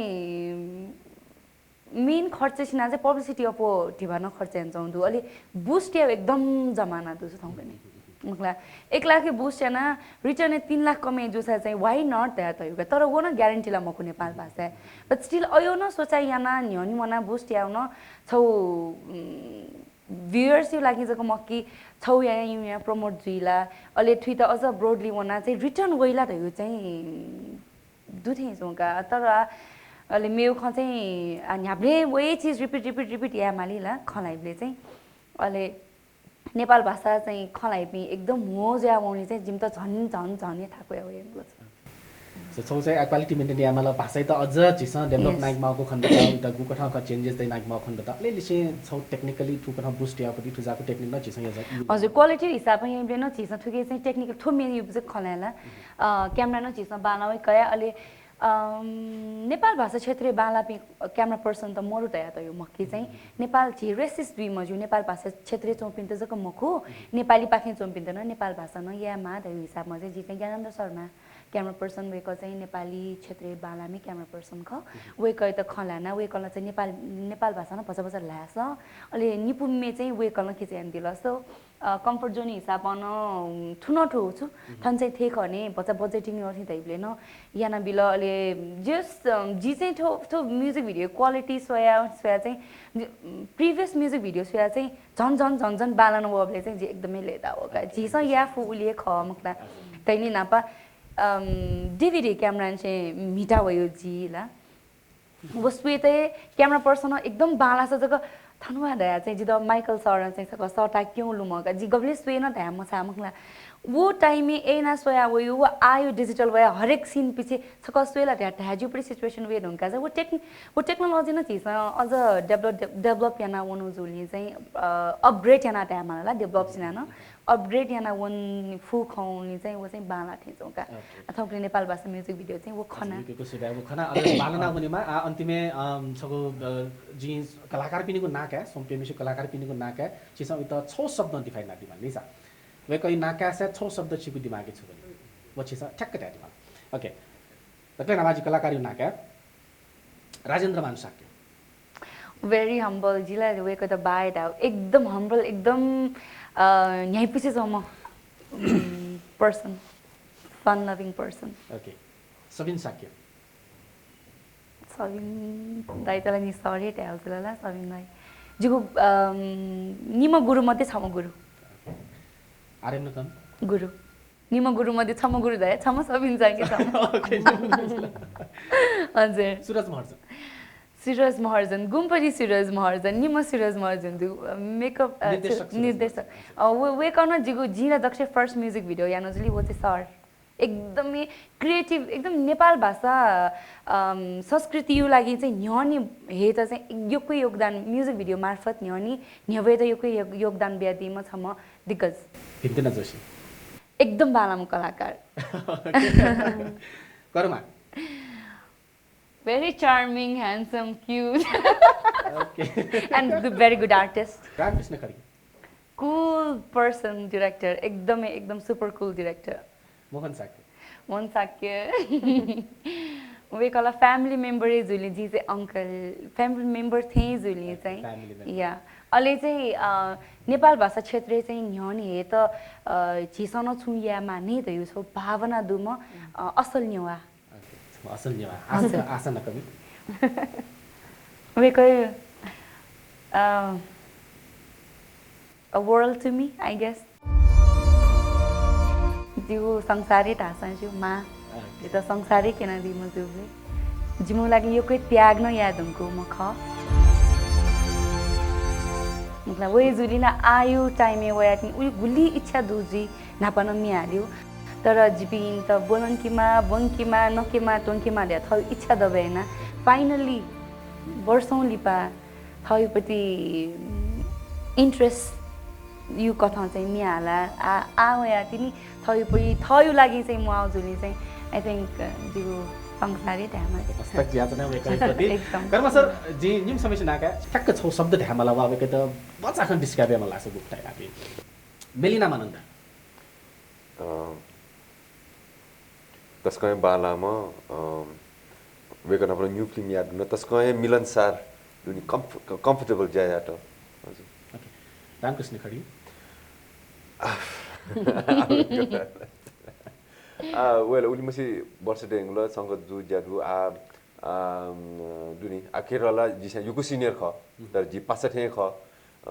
main खर्च सिना चाहिँ publicity अप्वः धिबा नं खर्च यानाच्वं दु। अले boost यायेगु एकदम जमाना दु थौंकन्हय्। मखुला, एक लाख boost याना return तीन लाख कमय् जूसा चाहिँ why not धयातःगु का। तर व नं guarantee ला मखु नेपाल भाषाय्। But still अयो नं सोचाइ याना न्ह्यःने वना boost यायेगु नं छौ, उम्, viewers-या लागि जक मखु कि छौ याया इमिया promote जुइ ला, अले थुइत अझ broadly वना चाहिँ return वइ ला धयागु चाहिँ दु थें च्वं का। तर आ, अले मेगु खँ चाहिँ, आ, न्ह्याबलें वहे चिज repeat, repeat, repeat यायेमाली ला खँ ल्हाइबलय् चाहिँ। अले नेपाल भाषा चाहिँ खँ ल्हाइपिं एकदम ह्वः जुया वंनि चाहिँ जिमित झन, झन, झन हे थाकुया वयेगु छ। So, छौ चाहिँ आ quality maintain यायेमाल, भाषायात अझ झीसं develop Yes। नाइक माःगु खनेदत, उइत गुकथं क changes तइ नाइक माःगु खनेदत। अले लिसें छौ technically थुकथं boost याःगु थुजाःगु technique नं झीसं use हजुर, quality हिसाबं याइबलय् नं झीसं थुके चाहिँ technical थ्व main यु चाहिँ खँ ल्हाये ला। अ, camera नं झीसं बांलाः वइ कया, अले अम, नेपाल भाषा क्षेत्रय् बांलाःपिं camera person त मरु धयातःगु मखु कि चाहिँ नेपाल झी racist जुइ मज्यू, नेपाल भाषा क्षेत्रय् च्वंपिन्त जक मखु, नेपालीपाखें च्वंपिन्त नं नेपाल भाषा नं यायेमाः धयागु हिसाबं चाहिँ जि चाहिँ ज्ञानेन्द्र शर्मा Camera person वय्‌कः चाहिँ नेपाली क्षेत्रय् बांलाःम्ह camera person खः। वय्‌कःयात खँ ल्हाना, वय्‌कलं चाहिँ नेपाल, नेपाल भाषां भचा भचा ल्हास। अले निपु म्ये चाहिँ वय्‌कलं खिचय् यानादिल। So, अ, comfort zone हिसाबं नं थुं नं थ्व छु, थन चाहिँ थथे खः नि, भचा budgeting नं थथे धइबलय् नं यानाबिल। अले just, अ, जि चाहिँ थ्व, थ्व music video quality स्वया, स्वया चाहिँ, previous music video स्वया चाहिँ झन झन झन झन बांलाना वःबलय् चाहिँ जि एकदमै लय्‌ताः वः का। झीसं याये फु उलि हे खः मखुला। तैनि न्हापा, अम, DVD camera नं चाहिँ म्हिता वयो जि ला। व स्वयेत हे camera person एकदम बांलासा जक थन वा धया चाहिँ जितः माइकल सरं चाहिँ छकः सःता क्यं लुमं का। जि गबलें स्वये नं धाये मछाः मखुला। व time-य् याना स्वया वयो, व आयो digital वया हरेक scene पिछे छकः स्वये ला धया धाये ज्यूपिं situation वये धुंका चाहिँ व टेक्न-, व technology नं झीसं अझ develop, develop याना वनु जूलिं चाहिँ, अ, upgrade याना धाये माला ला, develop सिना नं upgrade याना वने फु खंलिं चाहिँ व चाहिँ बांलाः थें च्वं का। OK। अ, थौंकन्हय् नेपाल भाषा music video चाहिँ व खना। अच्छा, व खना, अले बांलाना वनेमा, आ, अन्तिमय्, अम, छगू, अ, जिं कलाकारपिनिगु नां काये, स्वम्ह प्यम्हेसिगु कलाकारपिनिगु नां काये, छिसं वयात छौ शब्दं define यानादिमाल नि सा। वय्‌कःया नां कायेसा छौ शब्द छिगु दिमागय् छु वनी। व छिसं ठ्याक्क धयादिमाल। OK। दकलय् नामाजि कलाकारया नां काये। राजेन्द्रमान शाक्य। Very humble, जिं ला वय्‌कःयात बाः हे धाये। एकदम humble, एकदम, अ, न्ह्याइपुसे च्वंम्ह, उम्, person, fun loving person। OK। Sabin शाक्य। सबिन दाइयात ला नि sir हे धायेगु जुल ला, सबिन दाइ। जिगु, अम, निम्ह गुरु मध्ये छम्ह गुरु। OK। आर्यम नकं। गुरु। निम्ह गुरु मध्ये छम्ह गुरु धाये, छम्ह सबिन शाक्य, छम्ह। OK। हजुर। सुरज महर्जन। सुरज महर्जन, गुम्परि सुरज महर्जन, निम्ह सुरज महर्जन दु, अ, makeup, अ, निर्देशक छु-, सुरज निर्देशक। महर्जन। अ, व-, वय्‌कलं जिगु, जिं ला दक्वस्यां first music video याना जुलि व चाहिँ sir। एकदमै creative, एकदम नेपाल भाषा, अम, संस्कृतिया लागि चाहिँ न्ह्यःने हयेत चाहिँ यक्व योगदान, music video मार्फत न्ह्यःने न्ह्यब्वयेत यक्व योग-, योगदान बियादीम्ह छम्ह दिग्गज। भिन्तिना जोशी। एकदम बांलाम्ह कलाकार। Karma. Very charming, handsome, cute। OK। And the very good artist। Ramakrishna Khadgi. Cool person, director, एकदमै, एकदम super cool director। मोहन शाक्य। मोहन शाक्य। वय्‌कः ला family member हे जुलि, जिं चाहिँ uncle, family member थें जुलि OK, चाहिँ। Family member। या। अले चाहिँ, अ, नेपाल भाषा क्षेत्रय् चाहिँ न्ह्यःने हयेत, अ, झीसं नं छुं यायेमाः नि धयागु छगू भावना दुम्ह, अ, असल नेवाः। OK, असल नेवाः। आशा, हजुर। आशा नकमी। वय्‌कः, अ, a world to me, I guess। जिगु संसार हे धाःसां ज्यू, मां। OK। जितः संसार हे क्यनादीम्ह जूबलय् जिमिगु लागि यक्व त्याग नं याये धुंकूम्ह खः। मतलब, वय् जुलिं नं आःया time-य् वयातिनि उलि गुलि इच्छा दु जुइ न्हापा नं म्ये हालेगु। तर जिपिन्त ब्वंकेमाः, ब्वंकेमाः, नकेमाः, त्वंकेमाः धयाः थःगु इच्छा दबय् यानाः finally वर्षौं लिपा थःगु प्रति interest-या कथं चाहिँ म्ये हालाः आ, आः वयातिनि थःगु प्रति, थःगु लागि चाहिँ म्वाः जुलिं चाहिँ I think, अ, जिगु संसार हे धायेमाः। हस्तक ज्याचना वय्‌कःया प्रति। एकदम। कर्मा सर, जिं निम्ह समस्या नाका ठ्याक्क छौ शब्द धायेमाला वा वय्‌कःयात बचाखं describe यायेमाला सा बुक ताइनापि। मेलिना मानन्धर। अ, तसकं हे बांलाःम्ह, अ, वय्‌कः नाप नं न्यू film याये धुन, तसकं हे मिलनसार दुनि, कम्फ-, comfortable ज्या यात। हजुर। OK। रामकृष्ण खड्गी। आ, well, उलिमछि वर्ष देंगु ला संगत जू ज्या दु, आ, आ, दुनि, आ, केरला जिं यक्व senior खः, तर जि पासा थें खः। अ,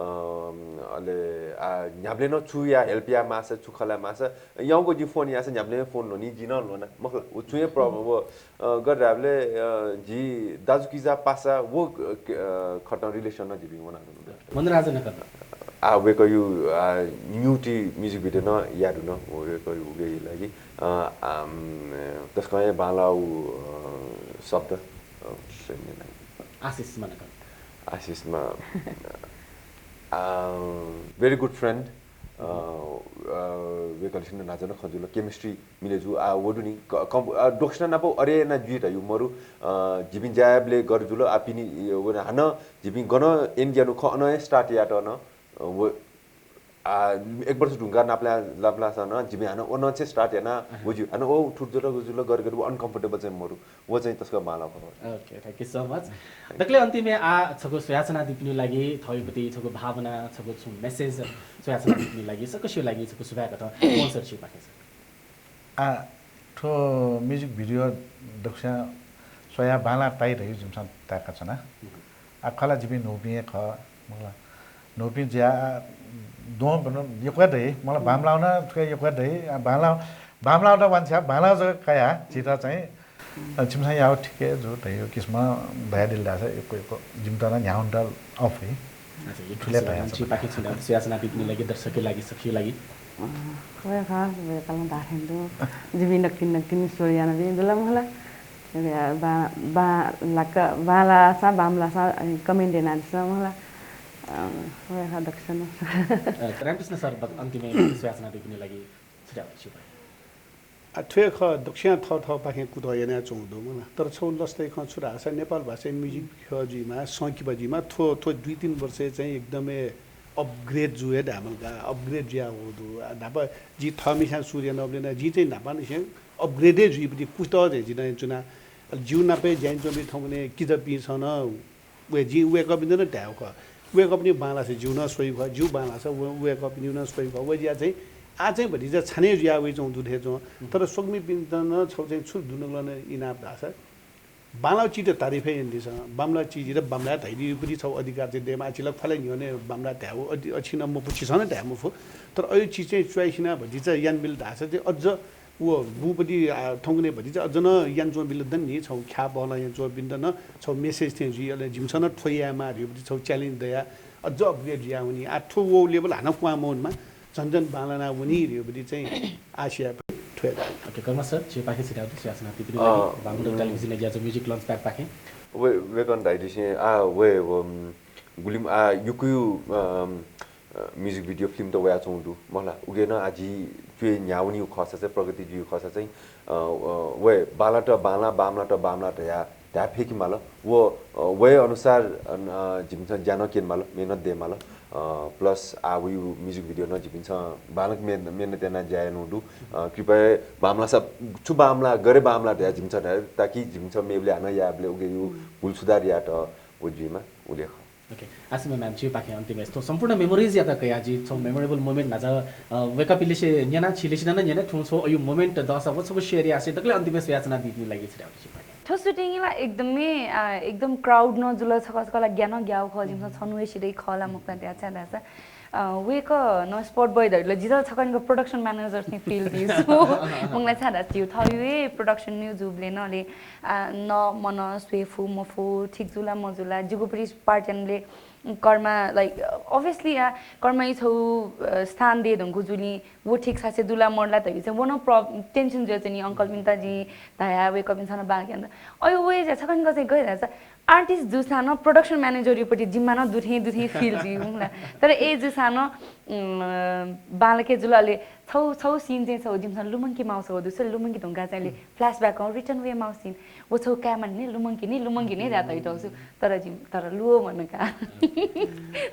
अले, आ, न्ह्याबलें नं छु या help याये माःसा, छु खँ ल्हाये माःसा, याउँक जिं phone याःसा न्ह्याबलें phone ल्ह्वनी, जिं नं ल्ह्वना। मखु ला, व छुं हे problem, व, अ, गथे धायेबलय्, अ, जि दाजुकिजा पासा व, अ, क-, अ, खतं relation नं जिपिं वना धुन। मनुराजा नकं। आ, वय्‌कःया, आ, न्यूति music video नं याये धुन, व वय्‌कःया उगेया लागि, अ, आ, उम्, तसकं हे बांलाःगु, अ, शब्द, अ, सैन्य नाम। आशिष मानकं। आशिष मा, आ, very good friend। अ, अ, वय्‌कःलिसे नं न्हाचः नं खँ जुल, chemistry मिले जू, आ, व दुनि, क-, कम, आ, दोक्सिनं नाप अरे याना जुइ धयागु मरु, अ, जिपिं ज्या यायेबलय् गथे जुल, आ, पिने, अ, व हानं जिपिं गन end यानागु खः, अनं हे start यात नं, अ, व, आ, एक वर्ष धुंका नापला लापलासन जिमि हानं ओ नचे स्टार्ट याना वजु हानं ओ ठुट जुल जुल गरे गरे अनकम्फर्टेबल चाहिँ मरु। वो चाहिँ तस्क बांला खबर। OK, thank you so much। दकले अन्तिमय् आ छगु स्वयाचना दिपिनि लागि थौपति छगु भावना छगु छु मेसेज स्वयाचना दिपिनि लागि सकसियो लागि छगु सुभाय् कथं कौन सर छि पाखे सर। आ थो म्युजिक भिडियो दक्ष्या स्वया बांला ताइ धयु जिमसन ताका चना। आ खला जिबि नोपिं ख मला नोपिं ज्या दों बन यक्वा धै मला बांलाउन थुके यक्वा धै बांला बांलाउ त वान्छा बांला जग काया जिता चाहिँ छिमसन याव ठिके जो धयु किस्म भया दिल दासा यक्को यक्को जिमतना न्याउन दल अफ है। अच्छा, ये खुले खुले तया पाखे छुले सुयाचना दिपिनि लागि दर्शकके लागि सखी लागि। वया खा वया कलम दाखेन दु जिबि नक्किन नक्किन स्टोरी याना बि दुला मला बा बा लाका बांला सा बांला सा कमेन्ट देना दिसा मला। वया खा दक्सन। रामकृष्ण सर बक अन्तिम सुयाचना दिपिनि लागि छुट्याउ छु। आ थ्वे ख दक्ष्या थः थः पाखें कुतः याना चौं दु मला तर छौ लस्तै ख छु धासा नेपाल भाषा म्युजिक ख जुइमा संकिपा जुइमा थ्व थ्व दुई तीन वर्ष चाहिँ एकदमै अपग्रेड जुया धामल का अपग्रेड जुया हो दु। आ धापा जी थमिसा सूर्य नबले ना जी चाहिँ धापा निसे अपग्रेडे जुइपति कुतः दे जिना चुना। जिउ नापे ज्याइन चोबी थौंकने किजा पिसन वे जि वेकपिन्त नं धायेगु खः। वेकपिनि बांलासे जिउ नं स्वइगु खः, जिउ बांलासे वे वेकपिनि नं स्वइगु खः। वे जिया चाहिँ आ चाहिँ भतिचा छाने जुया वइ चौं दु थे चौं। तर स्वकमिपिन्त नं छौ चाहिँ छु दुनगल नं इनाप धासा बांला चिज तारिफ यान दिस बांला चिज र बांला धाइदिउपति छौ अधिकार चाहिँ देमा चिल फले न्ह्यने बांला धायेगु अदि अछि न मपुछि सन धाये मफु। तर अयु चिज चाहिँ च्वाइसिना भतिचा यान बिल धासा चाहिँ अझ व बुपति थौंकने भति चाहिँ अझ न यान च्वं बिल दन नि छौ ख्या बहल यान च्वं बिन्द न छौ मेसेज थें जुइ अले जिमसन थ्व यायेमा रिउपति छौ च्यालेन्ज दया अझ अपग्रेड जुया हुनि आ थ्व वो लेभल हानं क्वां मौनमा झन झन बांलाना वनी रिउपति चाहिँ आशिया थ्व या। OK, कर्मा सर, छि पाखे सिधाउ सुयाचना दिपिनि लागि बामुन टेलिभिजन या म्युजिक लन्च प्याड पाखे। वे वेकन धाइदिसे आ वे गुलिम आ युकुयु म्युजिक भिडियो फिल्म त वयाच्वंगु दु मला। उगें नं आः जि च्वय् न्ह्यावनीगु खःसा चाहिँ प्रगति जुइगु खःसा चाहिँ वय् बांलात बांला बांमलात बांमला धया धाये फय्के माल। व वय् अनुसार जिमिसं ज्या नं क्यने माल, मेहनत दये माल। प्लस आः वय् म्युजिक भिडियो नं जिमिसं बांलाक मेहनत यानाः ज्या यानागु दु। कृपया बांमलासा छु बांमला गरे बांमला धया जिमिसं धाये ताकि जिमिसं मेबलय् हानं यायेबलय् उगेयु भुल सुधार यायेत व जुइमा उलेख। OK, आसिमा म्याम, छिपाखें अन्तिम थ्व सम्पूर्ण मेमोरिजयात कयाः जि छौ मेमोरेबल मोमेन्ट न्हाचा वेकपिलिसे न्यना छिलिसिना नं न्यना थुं छौ अयु मोमेन्ट दःसा व छौ सेयर यासे दकले अन्तिम सुयाचना दिपिनि लागि छिराउ छिपाखें। थ्व सुटिङ ला एकदमै एकदम क्राउड न जुल छक छक ला ग्यान ग्याउ खः जिमिसं छनु हे सिधै खला मुक्ता द्याचा द्याचा। वेक न स्पट बॉय धरिल जितल छकनिक प्रोडक्सन म्यानेजर थें फिल दिस। मुंगला छादा जिउ थयु हे प्रोडक्सन न्यू जुबले न ले न मन स्वेफु मफु ठीक जुला मजुला जिगु प्रिस पार्टियनले कर्मा लाइक अभियसली या कर्मा इछौ स्थान दे धंगु जुली वो ठीक सासे दुला मरला त इसे वो न टेन्सन जुया चाहिँ अंकल मिन्ता जी धाया वे कपिन छन बाल ज्ञान अयो वे जा छकन गजे गए जा आर्टिस्ट जुसान प्रोडक्सन म्यानेजर युपटी जिम्मा न दुथे दुथे फिल जी मुला। तर ए जुसान बालके जुल अले छौ छौ सिन चाहिँ छौ जिमसन लुमंकी माउस हो दुसर लुमंकी ढुंगा चाहिँ फ्ल्यासब्याक रिटर्न वे माउसिन वो छौ कामन ने लुमंकी ने लुमंकी ने जात इतौसु। तर जिम तर लुओ मन का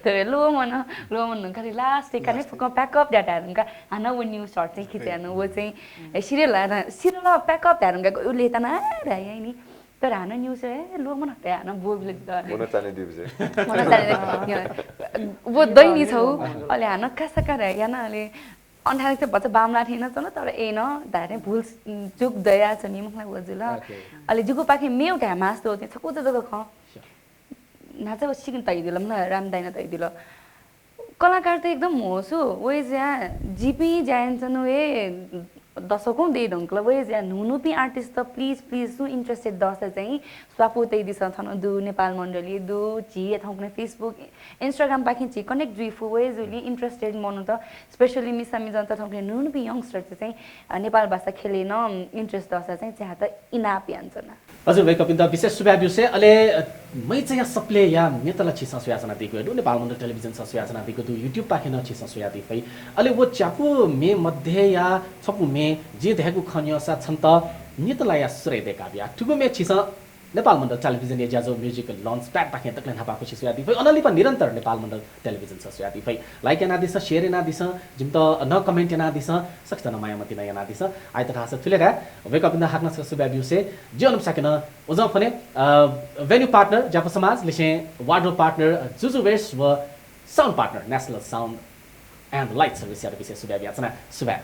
तर लुओ मन लुओ मन का लास्ट का ने फुक प्याकअप डाटा का हाना वो न्यू शॉट चाहिँ खिचे हाना वो चाहिँ सिरियल हाना सिरियल प्याकअप धारंगा उले तना रा याइनी। तर हाना न्यू से लुओ मन ते हाना बो बिले द वो न चाने दिबजे वो दैनी छौ अले हाना कासा का रा याना अले अन्ठाने चाहिँ बच्चा बामला थिएन चन तर ए न धारे भूल चुक दया छ नि मुखलाई वजुल। अले जुगु पाखे मेउ घाय मास दो चाहिँ छकु जग ख न्हाचा सिकन तैदिल मन राम दाइन तैदिल। कलाकार त एकदम होसु वइ ज्या जिपि ज्यायन चन वे दशकौं दे ढंकल वइ ज्या न्हू न्हूपिं आर्टिस्ट त प्लिज प्लिज सु इन्ट्रेस्टेड दस चाहिँ स्वापु तैदिस थन दु नेपाल मण्डली दु झी थौंकने Facebook Instagram पाखें झी कनेक्ट जुइ फु वइ जुलि इन्ट्रेस्टेड मनु त स्पेशली मिसा मिजन त थौंकने न्हू न्हूपिं यंगस्टर चाहिँ नेपाल भाषा खेले न इन्ट्रेस्ट दस चाहिँ च्याहा त इनाप यान चना। हजुर वय्‌कःपिन्त विशेष सुभाय् ब्यूसे अले मैचया सप्लेया मेतला छिसं सुयाचना दिगु दु नेपाल मण्डल टेलिभिजन सं सुयाचना दिगु दु YouTube पाखेन छिसं सुया दी फै। अले वो च्यापु मे मध्यया छपु मे जे धयागु खन्यसा छन्त मेतलाया सुरे देकाबिया थुगु मे छिसं नेपाल मण्डल टेलिभिजनया ज्याझ्वः Musical Launch Pad पाखें दकलय् न्हापां खुसी स्वयादी फइ। अनंलिपा निरन्तर नेपाल मण्डल टेलिभिजन स स्वयादी फइ। Like यानादिसँ, share यानादिसँ, जिमित नं comment यानादिसँ, सकसितं नं माया मतिना यानादिसँ। आःयात धाःसा थुलि धाये, वय्कःपिन्त हाकनं छकः सुभाय् ब्यूसे, जि अनुप शाक्यं नं उजं फ्वने, अ, venue partner ज्यापु समाज, लिसें wardrobe partner जुजु वेस्ट व sound partner National Sound and Light Service यात विशेष सुभाय् बियाच्वना। सुभाय्।